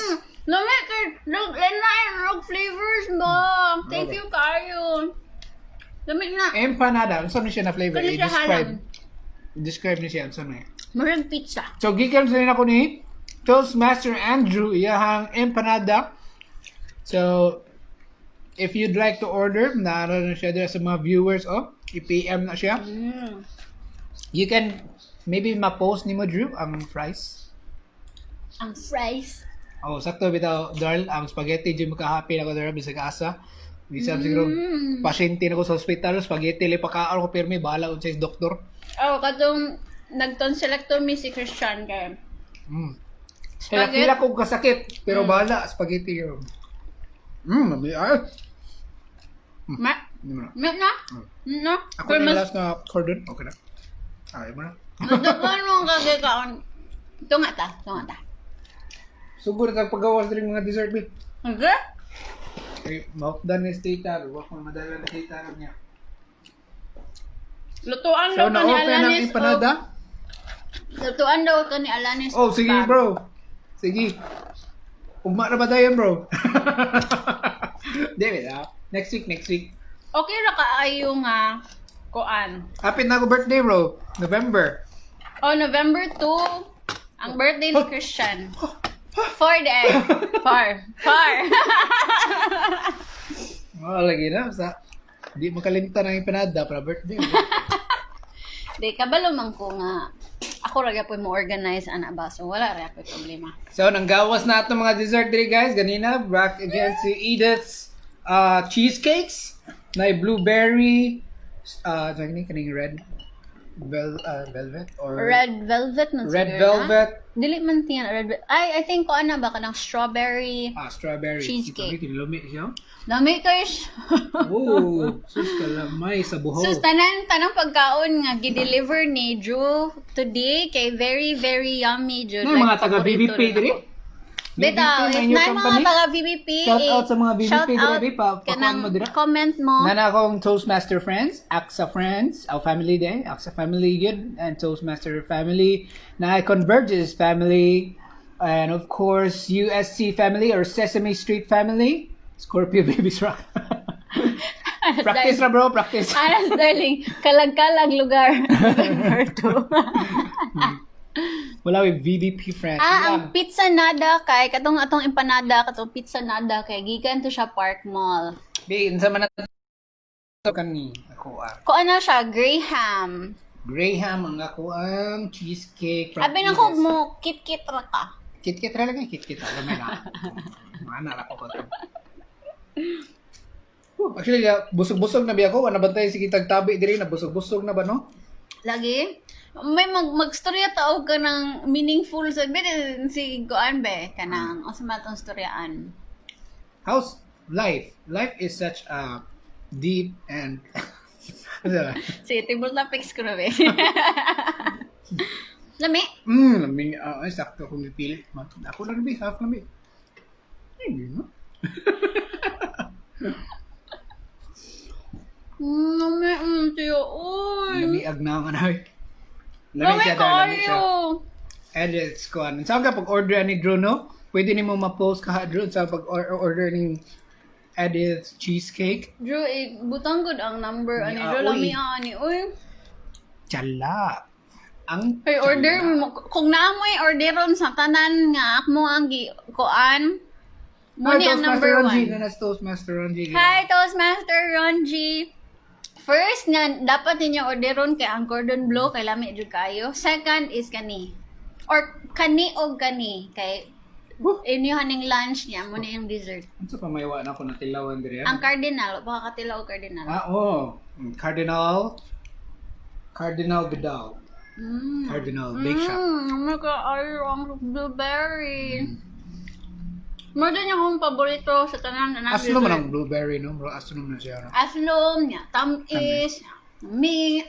Lami kay log lain rog flavors mo. Thank you kayo. Lami na. Empanada. Ano saan siya na flavor? Kani siya I-describe. halang. I-describe niya siya. Ano saan niya? Murag pizza. So, gikan sa rin ako ni Toastmaster Andrew, iyahang empanada. So, if you'd like to order, naroon na siya dira sa mga viewers, oh, i-PM na siya. You can, maybe ma-post ni mo, Drew, ang price. Ang fries. Oh, sakto bitaw, Darl, ang spaghetti dyan makahappy na ko dara bisag asa. Bisag siguro pasyente na ko sa hospital, spaghetti li pakaon ko pirmi bahala unsay doktor. Oh, katong nag-tonsillectomy si Christian kay. Kaya Spaghetti. kila ko kasakit, pero bahala spaghetti yun. Mami, ay. Ma, Hindi mo na. ma na. No. Ako Pero na yung mas last na cordon. Okay na. Ay mo na. Madugol mo ang kagikaon. Tunga ta, tunga ta. Sugod na paggawas diri mga dessert bi. Okay? Ay, maupdan ni tita, wa ko madala ni tita niya. Lutuan So daw ka ni na-open ang Alanis. empanada. Lutuan daw ka ni Alanis. Oh, sige og bro. Sige. Ugma na ba tayo, bro? David, ah. Next week, next week. Okay ra kaayo nga kuan. Hapit na ako birthday, bro. November. Oh, November 2, ang birthday ni Christian. Four day. Four. Four. Oh, lagi na. Sa, di makalimtan ang empanada para birthday. Bro. Di, kabalo man ko nga. Ako ra gyud mo organize ana ba. So wala ra ako'y problema. So, nanggawas na itong mga dessert diri guys. Ganina, back again si Edith's cheesecakes. Na blueberry, kaning kaning red velvet or Red velvet man Red siguro na. velvet. Dili man tiyan red velvet. Ay, I think ko ana ba kanang strawberry. Ah, strawberry. Cheesecake. Ito, kinilumi siya. Dami kayo siya. Oh, sus kalamay sa buho. So, tanan tanang pagkaon nga gi-deliver ni Drew today kay very very yummy jud. May mga taga paborito BBP rin diri. ako. Bitaw, BBP, if my new na mga company. taga BBP, Shout eh, out sa mga BBP shout diri, out bi, pakuan kanang mo dira. comment mo. Nana akong Toastmaster friends, AXA friends, our family day, AXA family good, and Toastmaster family, na Converges family, and of course USC family or Sesame Street family, Scorpio Babies Rock. Practice ra bro, practice. Anas darling, kalag-kalag lugar. November 2. Wala with VDP friends. Ah, ang pizza nada kay katong atong empanada katong pizza nada kay gikan to siya Park Mall. Bi, unsa man na to kani ako ah. Ko ano siya, Graham. Graham ang ako ang cheesecake from Abi na ko Edith's. mo kit-kit ra ka. Kit-kit ra lagi, kit-kit ra gamay na. Mga na ko to. Oh, actually, yeah, busog-busog na biya ko. Wala bantay sige tagtabi diri na busog-busog na ba no? Lagi. May magstorya ta og kanang meaningful sa be si kuan be kanang unsa man tong storyaan. How's life? Life is such a Deep and ano ba? Sige, table topics ko na ba? Lami. Lami, ay, sakto kung ipili. Ako lang ba, half lami. Ay, no? Lami, tiyo. Uy. Lami ag na ang ano. Lami Lami siya, dar, lami siya. kayo. Edits ko. Ano. Saan ka pag-order ani Drew, no? Pwede nimo ma-post ka, Drew, sa pag-order ni Edith's cheesecake. Drew, eh, butang good ang number. Ani, Ni, Drew, uy. lami, ani. Uy. Chala. Ang Ay, order chala. mo. Kung naamoy orderon sa tanan nga, mo ang gi, kuan. Mo Hi, ni ang Toastmaster number Ronji. one. Nanas Toastmaster Ronji. Hi, Toastmaster Ronji. First nga dapat ninyo orderon kay ang cordon bleu kay lami jud kayo. Second is kani. Or kani og kani kay Woo! inyo haning lunch niya mo na yung dessert. Ano pa may na ako natilawan diri? Ang cardinal, baka katilaw og cardinal. Ah, oh. Cardinal. Cardinal Vidal. Cardinal Bake Shop. Ano ka ayo ang blueberry. Mo din yung akong paborito sa tanan na Aslo man ang blueberry, no? Bro, aslo man siya, no? Aslom niya, tamis, mi.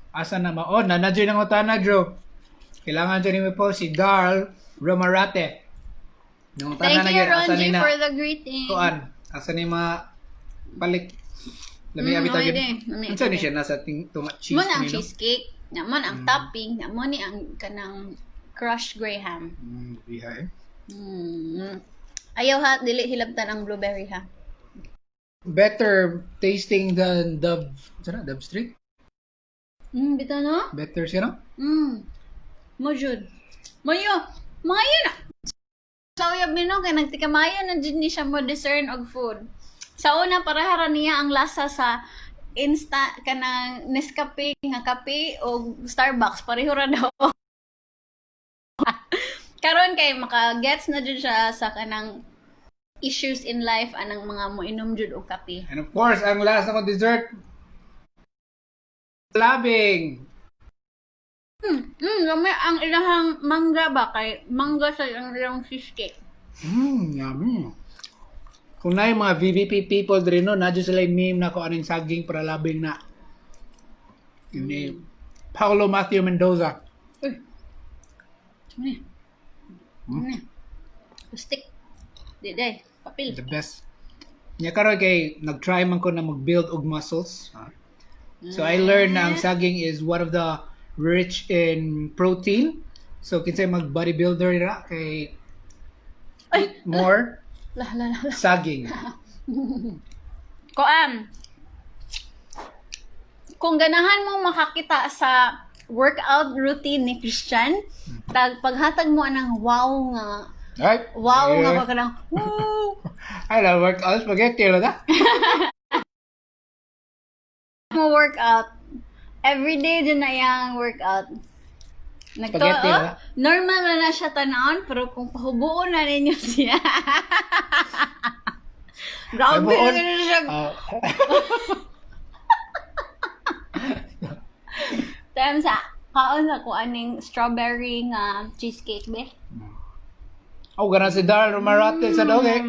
Asa na ma? Oh, nanadyo ng utana, Drew. Kailangan dyan ni po si Darl Romarate. Nang utana Thank na you, gyud, asa Ronji, ni na? for the greeting. Kuan. Asa ni ma balik. Lami abi lami tagin. din, lami Unsa ni din. siya nasa ting tunga cheese Mo na ang ni, no? cheesecake, na mo na ang topping, na mo ni ang kanang crushed graham. Biha eh. Ayaw ha, dili hilabtan ang blueberry ha. Better tasting than Dove, sana Dove Street? Bitaw no? Better siya, no? Mo jud. Mayo, mayo na. Sa uyab ni no, kay nagtikamayo na jud ni siya mo discern og food. Sa una parehara niya ang lasa sa insta kanang Nescafe nga kape o Starbucks pareho ra daw. Karon kay maka-gets na jud siya sa kanang issues in life anang mga moinom jud og kape. And of course, ang last akong dessert, labing. Lami ang ilahang mangga ba kay mangga sa ang ilang cheesecake. Yummy. Kung na yung mga VVP people diri no, na sila yung meme na kung anong saging para labing na. Yun ni Paolo Matthew Mendoza. Uy. Ano ni? Ano ni? Stick. Di day, papel. The best. Nya karon kay nag-try man ko na mag-build og muscles. So I learned na ang saging is one of the rich in protein. So kinsay mag bodybuilder ra kay eat more La la la. La. saging. Koam. Kung ganahan mo makakita sa workout routine ni Christian, tag paghatag mo anang wow nga, Right? wow nga Yeah. pa kanang woo. I love workout spaghetti lo da. Mo workout. Every day din na yang workout. Nagto, Spaghetti, oh, ba? normal na na siya tanawon, pero kung pahubuon na ninyo siya. Grabe Pahubuon? na na siya. Ah, Time sa kaon sa kung aning strawberry nga cheesecake be. Oh, gana si Darl Romarate sa dog eh.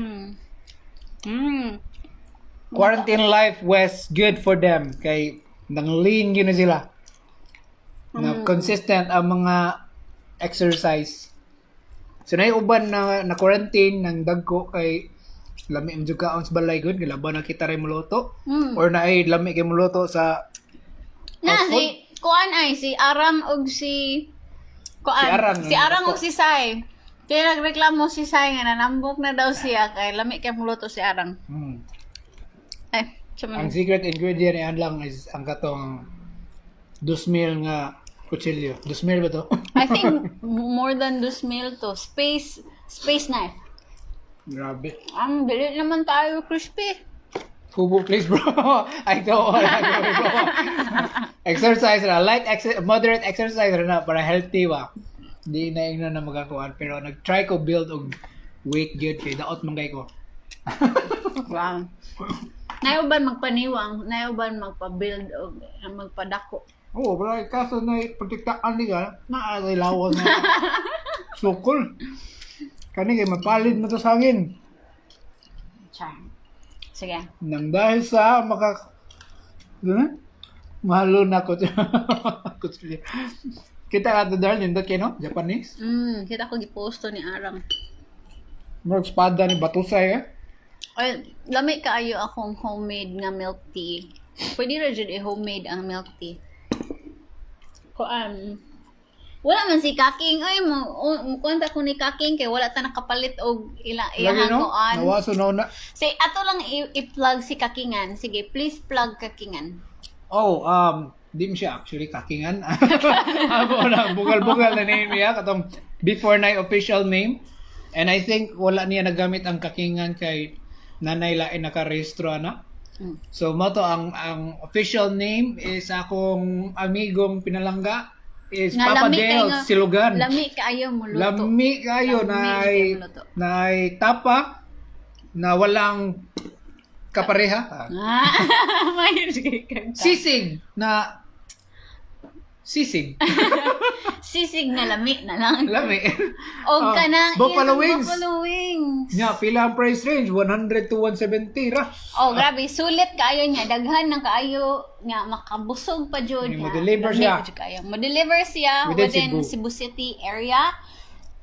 Quarantine life was good for them kay nang lean yun na sila. Na consistent ang mga exercise. So na uban na na quarantine nang dagko kay lami ang jud kaon sa balay gud gilaban na kita ray muluto or naay lami kay muluto sa Na House si kuan ay si Aram og si kuan Si Arang, si Arang og si Sai. Kaya nagreklamo si Sai nga nanambok na daw siya kay lami kay muluto si Arang. Ay, Ang tsaman. secret ingredient niyan lang is ang katong 2,000 nga kutsilyo. 2,000 ba to? I think more than 2,000 to. Space space knife. Grabe. Ang dili naman tayo crispy. Hubo, please, bro. I don't want to bro. Exercise na. Light, moderate exercise na para healthy ba. Di na ingna na magakuan. Pero nag-try ko build og weight good kay daot man kay ko. Wow. Nayo ba magpaniwang, nayo ba magpa-build og magpadako. Oo, pero kaso na protektaan ni ka, naagay lawas na. Sukol. Kani kay mapalid mo to sa hangin. Char. Sige. Nang dahil sa maka... Ano? Mahalo na ko. Kita ka to, darling. Nindot kayo, no? Japanese. Kita ko gipost to ni Arang. Murag espada ni Batusay, eh. Ay, lami kaayo akong homemade nga milk tea. Pwede ra jud i-homemade ang milk tea. Kuan. Wala man si Kaking oy, mo kwenta ko ni Kaking kay wala ta nakapalit og ila Lagi, iyang no? kuan. Nawaso na una. Say ato lang i-plug si Kakingan. Sige, please plug Kakingan. Oh, di mo siya actually kakingan. Amo na, bugal-bugal na name niya. Katong before na official name. And I think wala niya nagamit ang kakingan kay nanay lain nakarehistro ana. So mo to ang official name is akong amigong pinalangga is Nga, Papa lami kay Dale Silugan. Lami kaayo mo luto. Lami kayo Lami na kayo moluto. na tapa na walang kapareha. Ah, may kanta. Sisig na sisig. Sisig na lami na lang. Lami. Og Oh, kanang buffalo iyang wings. Buffalo wings. Nya, pila ang price range? 100 to 170 ra. Oh, grabe, sulit kaayo niya. Daghan ng kaayo nga makabusog pa jud. May Nga. mo-deliver Lami siya. pa jud kaayo. Mo-deliver siya Within within, Cebu. Cebu City area.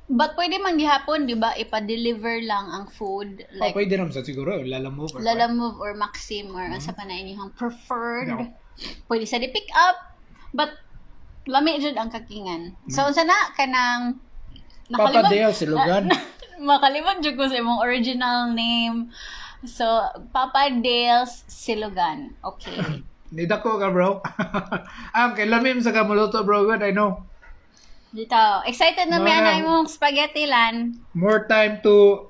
But pwede man gihapon, di ba, ipa-deliver lang ang food Oh, like pwede naman sa siguro. Lalamove. Or Lalamove or Maxim or unsa pa na inyong preferred. No. Pwede sa di pick up. But lami jud ang kakingan. So unsa na kanang Papa Dale Silugan. Makalimot jud ko sa imong original name. So, Papa Dale's Silugan. Okay. Nidako ka, bro. Ang kay lamim sa kamuluto, bro. Good, I know. Dito. Excited na mi Mga- ana imong spaghetti lan. More time to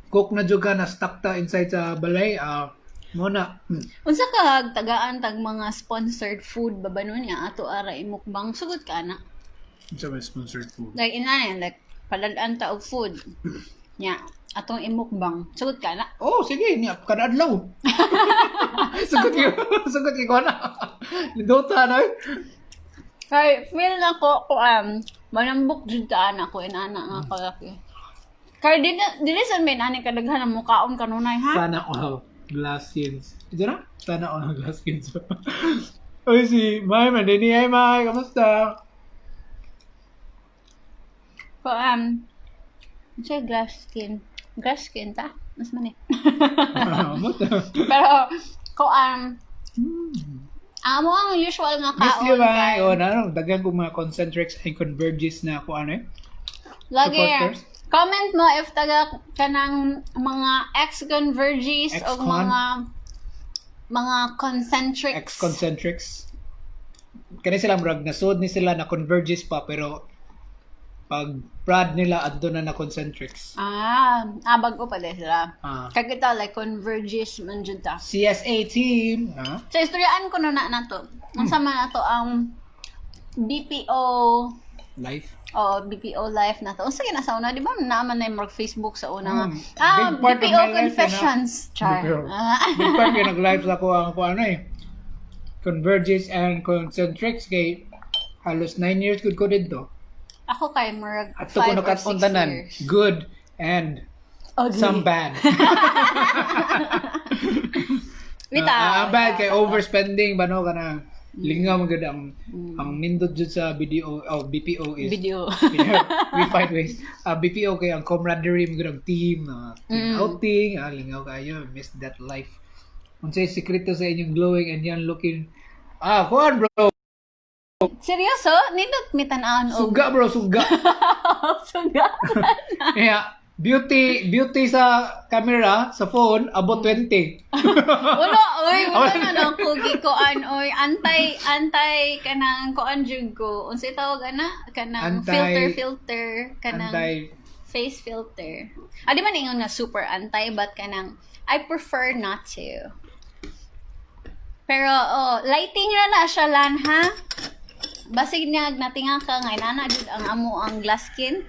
cook na jud ka na stuck ta inside sa balay. Ah, mo na. Unsa ka tagaan tag mga sponsored food ba ba nun nga ato ara imukbang sugot ka ana. Unsa may sponsored food? Like ina like palad-an ta og food. Nya, atong imukbang. Sugot ka na. Oh, sige, niya kada adlaw. Sugot ko, sugot ko na. Dota na. Eh. Kay feel na ko manambok jud ka ana ko inana nga kalaki. Kay di na dili sa may nani kadaghan ang mukaon kanunay ha. Sana all glass skins. Ito na? Sana all glass skins. Oy, si Mai, mandini. Ay, Mai, kamusta? Ko siya glass skin. Glass skin ta? Mas man eh. Kamusta? Pero ko amo ang usual nga Miss kaon. you, Mai. O, na, daghan kong mga concentrics and converges na ako, ano eh. Lagi. Supporters. Comment mo if taga kanang mga ex-converges o Ex-con. mga concentrics. Ex-concentrics. Kani sila, murag, nasud ni sila na converges pa, pero pag prad nila, adto na na concentrics. Ah, bago pala sila. Ah. Kagita like converges man jud ta. CSA team. Ah? So istoryaan ko na na nato. Unsa man nato ang BPO Life. o BPO life na to. Unsa gina sa una, di ba? Naaman na yung mag Facebook sa una nga. Ah, Big part of BPO my life yun, ah. confessions. Char. BPO. Ah. Big part yung nag-live sa ako ang kung ano eh. Converges and concentrics kay halos 9 years good ko dito. Ako kay murag At ko 5 or 6 nakat-on tanan, years. good and Ugly. some bad. Bitaw. Ah, ang bad kay overspending ba no kana lingaw man gud ang nindot jud sa BDO oh, BPO is Video. We find ways. BPO kay ang camaraderie man gud ang team, team outing, lingaw kayo, miss that life. Unsay sekreto sa inyong glowing and young looking? Ah, kuan bro. Seryoso? Nindot mi tan-awon og Suga bro, suga. suga. Kaya beauty beauty sa camera, sa phone, abot 20. Wala, oy, wala na na ko gikuan, oy, anti anti kanang kuan jud ko. Unsay tawag ana? Kanang filter filter, kanang Anti face filter. Ah, di man ingon nga super anti but kanang I prefer not to. Pero oh, lighting ra na siya lan ha. Basig niya natinga ka nga inana jud ang amo ang glass skin.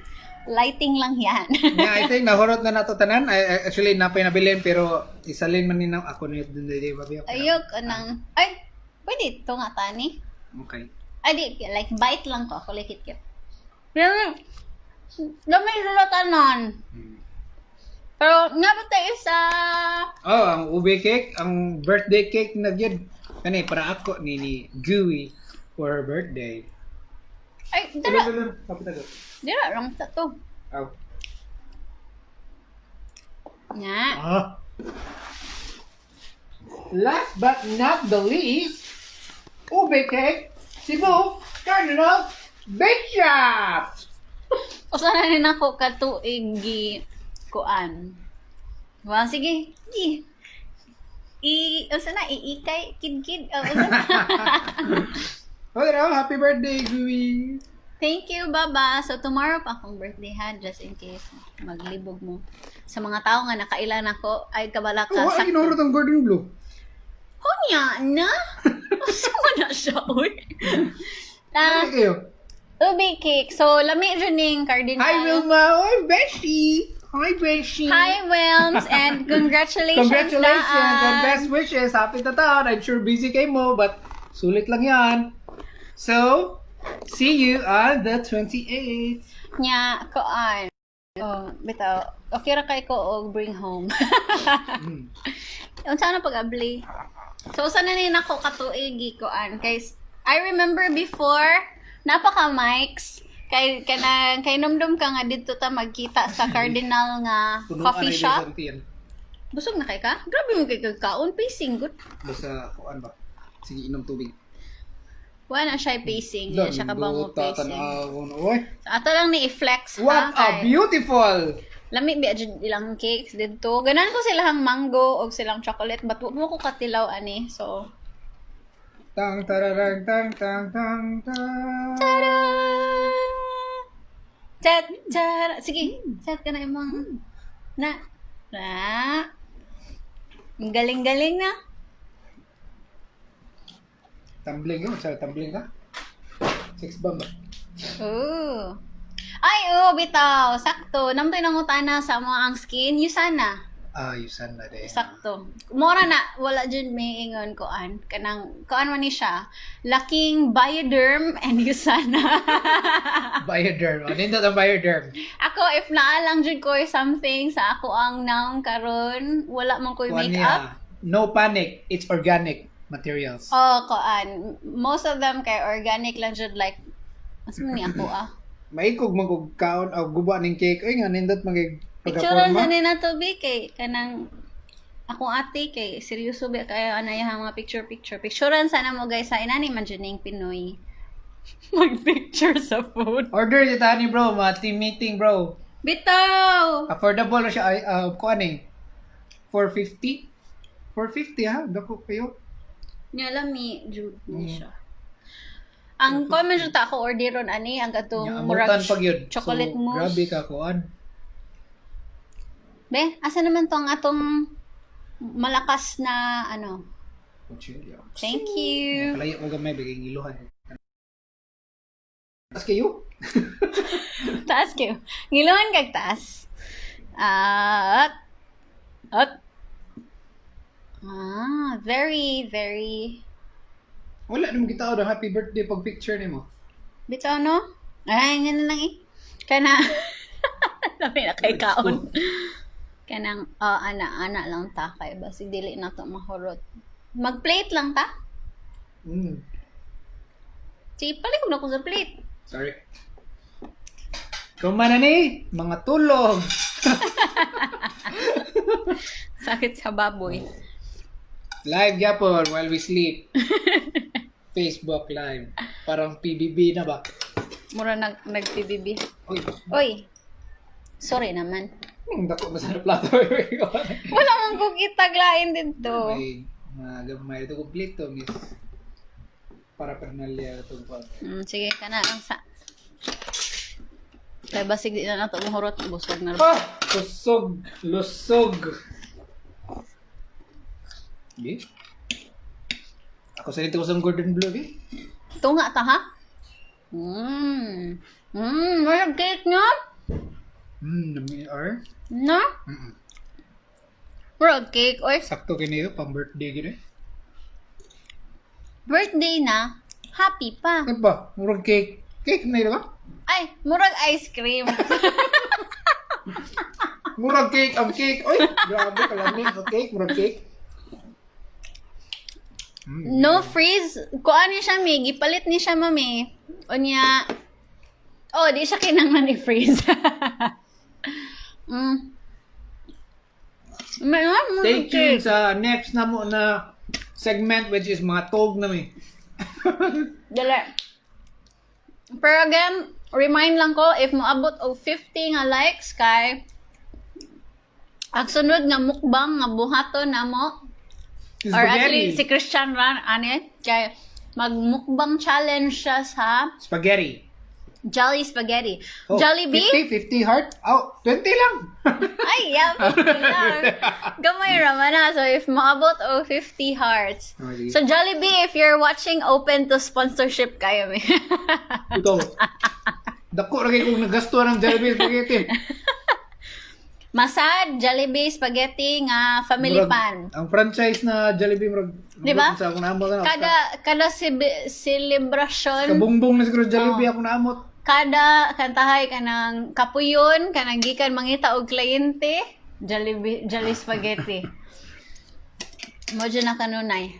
Lighting lang yan. Yeah, I think nahurot na nato tanan. Actually, napay nabilin pero isalin man ni na ako ni din di ba? Ayok anang ay pwede to nga tani. Okay. Ay, di, like, bite lang ko. Ako, like, kit. Pero, dami sila tanan. Pero nga ba tayo sa Oh, ang ube cake, ang birthday cake na gyud. Kani para ako ni Gooey for her birthday. Ay, dara. Dara. Kapit ako. Dira lang ta to. Aw. Nga. Ah. Last but not the least, ube cake, Cebu Cardinal Bake Shop. Usa na ni nako katuig gi kuan. Wa sige. Gi. I usa na iikay kid-kid. Oh, usa na. Oh, you happy birthday, Gooey. Thank you, Baba. So tomorrow pa akong birthday ha, just in case maglibog mo. Sa mga tao nga nakailan ako, ay kabala ka. Oh, ay ginurot ang Gordon Blue. Hunya na. Usa man na siya, uy. Ta, Ano kayo? ube cake. So lami jud ning Cardinal. Hi, Wilma. Hi, Beshi. Hi, Beshi. Hi, Wilms, and congratulations. Congratulations and daan. best wishes. Happy na taon. I'm sure busy kayo mo, but sulit lang yan. So, see you on the 28th. Nya, koan. Oh, bitaw. Okay ra kay ko og bring home. Unsa na pag-abli? So usa na ni nako katuig koan kay I remember before napaka mics kay kanang kay numdum ka nga didto ta magkita sa Cardinal nga Punuan coffee ay shop. isang tiyan. Busog na kay ka? Grabe mo kay kagkaon pacing good. Basta, kuan ba? Sige, inom tubig. Wala na siya pacing, di na siya kabaw mo Duta, pacing. tanawon. Oy. So, ato lang ni i-flex ha. What a beautiful! Lami ba jud ilang cakes didto. Ganan ko silang mango og silang chocolate but wa mo ko katilaw ani. So Tang tararang tang tang tang tang. Tada! Chat, chat. Sige, chat ka na imong na. Na. Ang galing-galing na. Tumbling yun. Sa tumbling ka? Six bomb ba? Ooh. Ay, oo, bitaw. Sakto. Namtoy nangutana sa mga ang skin. Usana. Ah, yusan na din. Sakto. Mora na, wala dyan may ingon koan. Kanang, koan man ni siya. Laking Bioderm and Usana. Bioderm. Ano yung ang bioderm? Ako, if naalang jud ko something sa ako ang naong karon, wala man ko'y Kuan makeup. niya, no panic. It's organic materials. Oh, koan. Most of them kay organic lang jud, like asa man ni ako ah. Maikog man kog kaon o guba ning cake. Oy nga nindot magig Picturean sa pagkaporma. ni na to be kay kanang akong ate kay seryoso ba kayo ana iyang mga picture picture. Picturean sana mo guys sa inani man jud ning Pinoy. Mag-picture sa phone. Order si Tani bro, mga team meeting bro. Bitaw! Affordable na siya ay kuan eh. 450. 450 ha, dako kayo. Nya lami jud ni siya. Ang kuan man jud ta ako orderon ani ang katong Nya murag amutan pag yun. chocolate So, mousse. grabe ka kuan. Be, asa naman to ang atong malakas na ano? Kutsilyo. Thank you. Palayo ko gamay bigay ngiluhan. Tas kayo? Taas kayo. Ngiluhan kag taas. At at Ah, very very Wala naman kita ang happy birthday pag picture nimo. Bitaw no? Ay, nga na lang eh. Kana Lami na kay kaon. Kanang ah, ana ana lang ta kay basig dili na to mahurot. Mag-plate lang ta. Sige, palikog na ko sa plate. Sorry. Kumana ni, mga tulog. Sakit sa baboy. Live gyapon while we sleep. Facebook live. Parang PBB na ba? Mura nag PBB. Uy, Oy. Sorry naman. ang dako ba sa plato? Wala man ko kitaglain dito. May mga gamay ito kompleto, miss. Para pernalia itong kwan. Sige ka na ang sa. Kay basig di na nato mahurot, busog na. Ah! Kusog! Lusog! Di? Ako sa dito ko sa Gordon Blue, eh. Tunga ta ha? Wala cake no? Nami R. No? Mm-mm. Wala cake oy. Sakto kini pang birthday gini. Birthday na, happy pa. Ano ba? Murag cake. Cake na yun ba? Ay, murag ice cream. Murag cake ang cake. Oy, grabe kalami ang cake, murag cake. No freeze. Kuan ni siya, mi. Gipalit ni siya, mami. Unya, oh, di siya kinahanglan i-freeze. Stay tuned sa next na mo na segment, which is mga tog na mi. Dali. Pero again, remind lang ko, if moabot og 50 nga likes kay ang sunod nga mukbang nga buhaton namo or at Spaghetti. least si Christian Ran ani kay magmukbang challenge siya sa Spaghetti. Jolly Spaghetti. Oh, Jollibee? 50, 50 heart? Oh, 20 lang. Ay, yeah, 50 lang. Gamay ra man na. So if moabot og 50 hearts. Oh, sige. So Jollibee, if you're watching, open to sponsorship kayo mi. Ito. Dako ra kay kung nagasto ng Jollibee spaghetti. Masad, Jollibee Spaghetti nga family Murag, pan. ang franchise na Jollibee murag Di ba? sa akong naamot na. Kada celebration, Kabungbong na siguro Jollibee Oh. akong naamot. Kada kantahay kanang kapuyon, kanang gikan mangita og kliyente, Jollibee Jolly Spaghetti. Mo dyan na kanunay.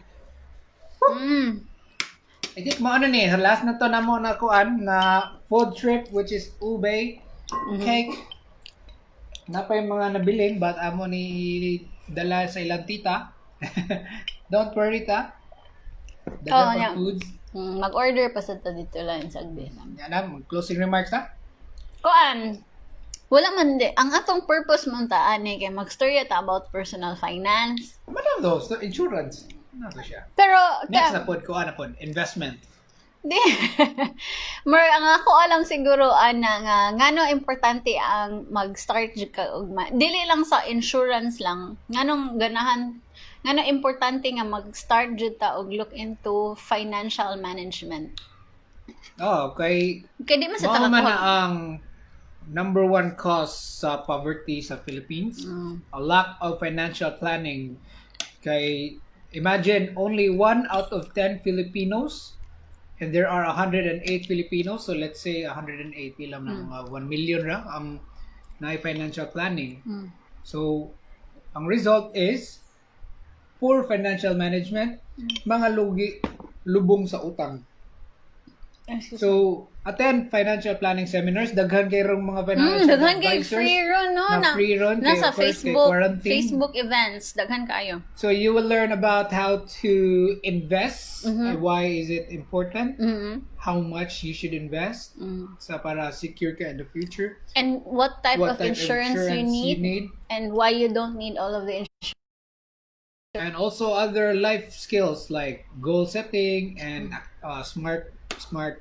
I think mo ano ni, last na to na mo na kuan na food trip, which is ube cake. Na pa yung mga nabilin but amo ni dala sa ilang tita. Don't worry, ta. Dala Oh, pa yeah. foods. Mag-order pa sa ta dito lang sa Agbi. Yan na, closing remarks ta. Kuan, wala man di. Ang atong purpose man ta ani kay magstorya ta about personal finance. Madam though, so insurance. Ano to siya? Pero Next na pod, kuan na pod, investment. Di. Mer ang ako alam siguro ana nga ngano importante ang mag-start jud ka og dili lang sa insurance lang, nganong ganahan, ngano importante nga mag-start jud ta og look into financial management. Oh, kay Kay di man sa mao man na takakuha. ang number one cause sa poverty sa Philippines. A lack of financial planning. Kay imagine only 1 out of 10 Filipinos, and there are 108 Filipinos, so let's say 108 ilang na mga 1 million ra ang na financial planning. So ang result is poor financial management, mga lugi, lubong sa utang. Excuse. So, attend financial planning seminars. Daghan kay rong mga financial Daghan kay advisors free ron, no, na free ron kay, nasa of course, kay Facebook quarantine. Facebook events daghan kayo. So, you will learn about how to invest and why is it important, how much you should invest sa para secure ka in the future, And what type what of type insurance, of insurance you need, and why you don't need all of the insurance. And also other life skills like goal setting and smart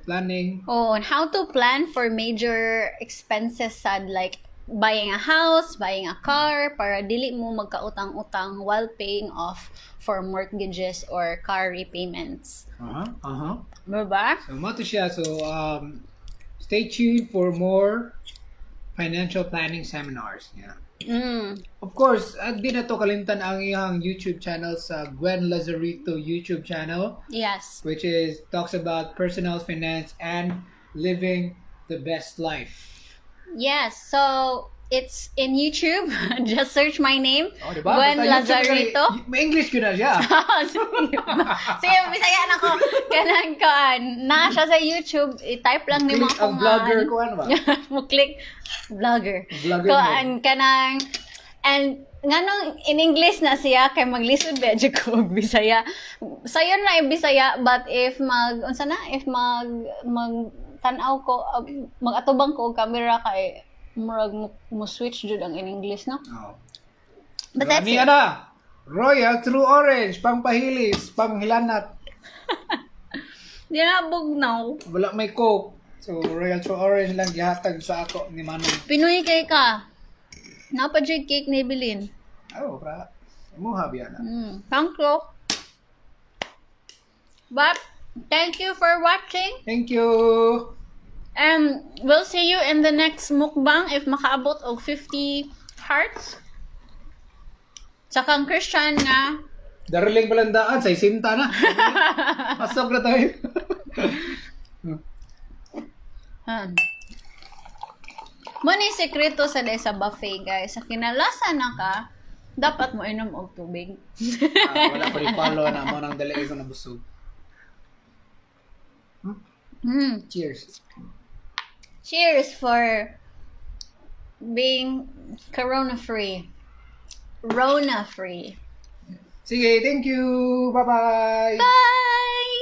planning. Oh, and how to plan for major expenses sad like buying a house, buying a car, para dili mo magkautang-utang while paying off for mortgages or car repayments. Diba? So, mao to siya. So, stay tuned for more financial planning seminars. Yeah. Of course, at di na to kalimtan ang iyang YouTube channel sa Gwen Lazarito YouTube channel, which is talks about personal finance and living the best life. Yes. So, it's in YouTube. Just search my name, Oh, diba? Gwen Basta YouTube Lazarito. May English ko na siya. Sige, Bisaya na ko. Kanang kaan. Na siya sa YouTube. I-type lang ni Click mga ang vlogger ko, ano ba? Mo click vlogger. Vlogger Kuan kanang and nganong in English na siya kay maglisod ba jud ko og Bisaya. Sayon na yung Bisaya, but if mag unsa na if mag mag tan-aw ko mag-atubang ko og camera kay murag mo switch jud ang in English, no? Oh. But that's Ani it. ana, Royal True Orange, pangpahilis, panghilanat. Di na bugnaw. Wala may Coke. So, Royal True Orange lang gihatag sa ako ni Manong. Pinoy kay ka. Napa jud cake ni Bilin. Oh, pra. Imuha biya na. Thank you. But thank you for watching. Thank you. And we'll see you in the next mukbang if makaabot og 50 hearts. Sa kang Christian nga. Darling palandaan, sa isinta na. Pasok na tayo. Mao ni sekreto sa day sa buffet, guys. Sa kinalasan na ka, dapat mo inom og tubig. Ah, wala ko ri-follow na mao nang dali ko nabusog. Cheers. Cheers for being corona free. Rona free. Sige, thank you. Bye-bye. Bye!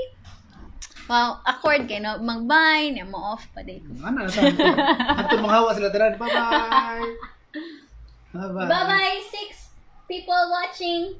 Wow, awkward kay no? Mag-bye, niya mo off pa day ko. Ano na sa ato manghawa sila tanan. Bye-bye. Bye-bye. Bye-bye, six people watching.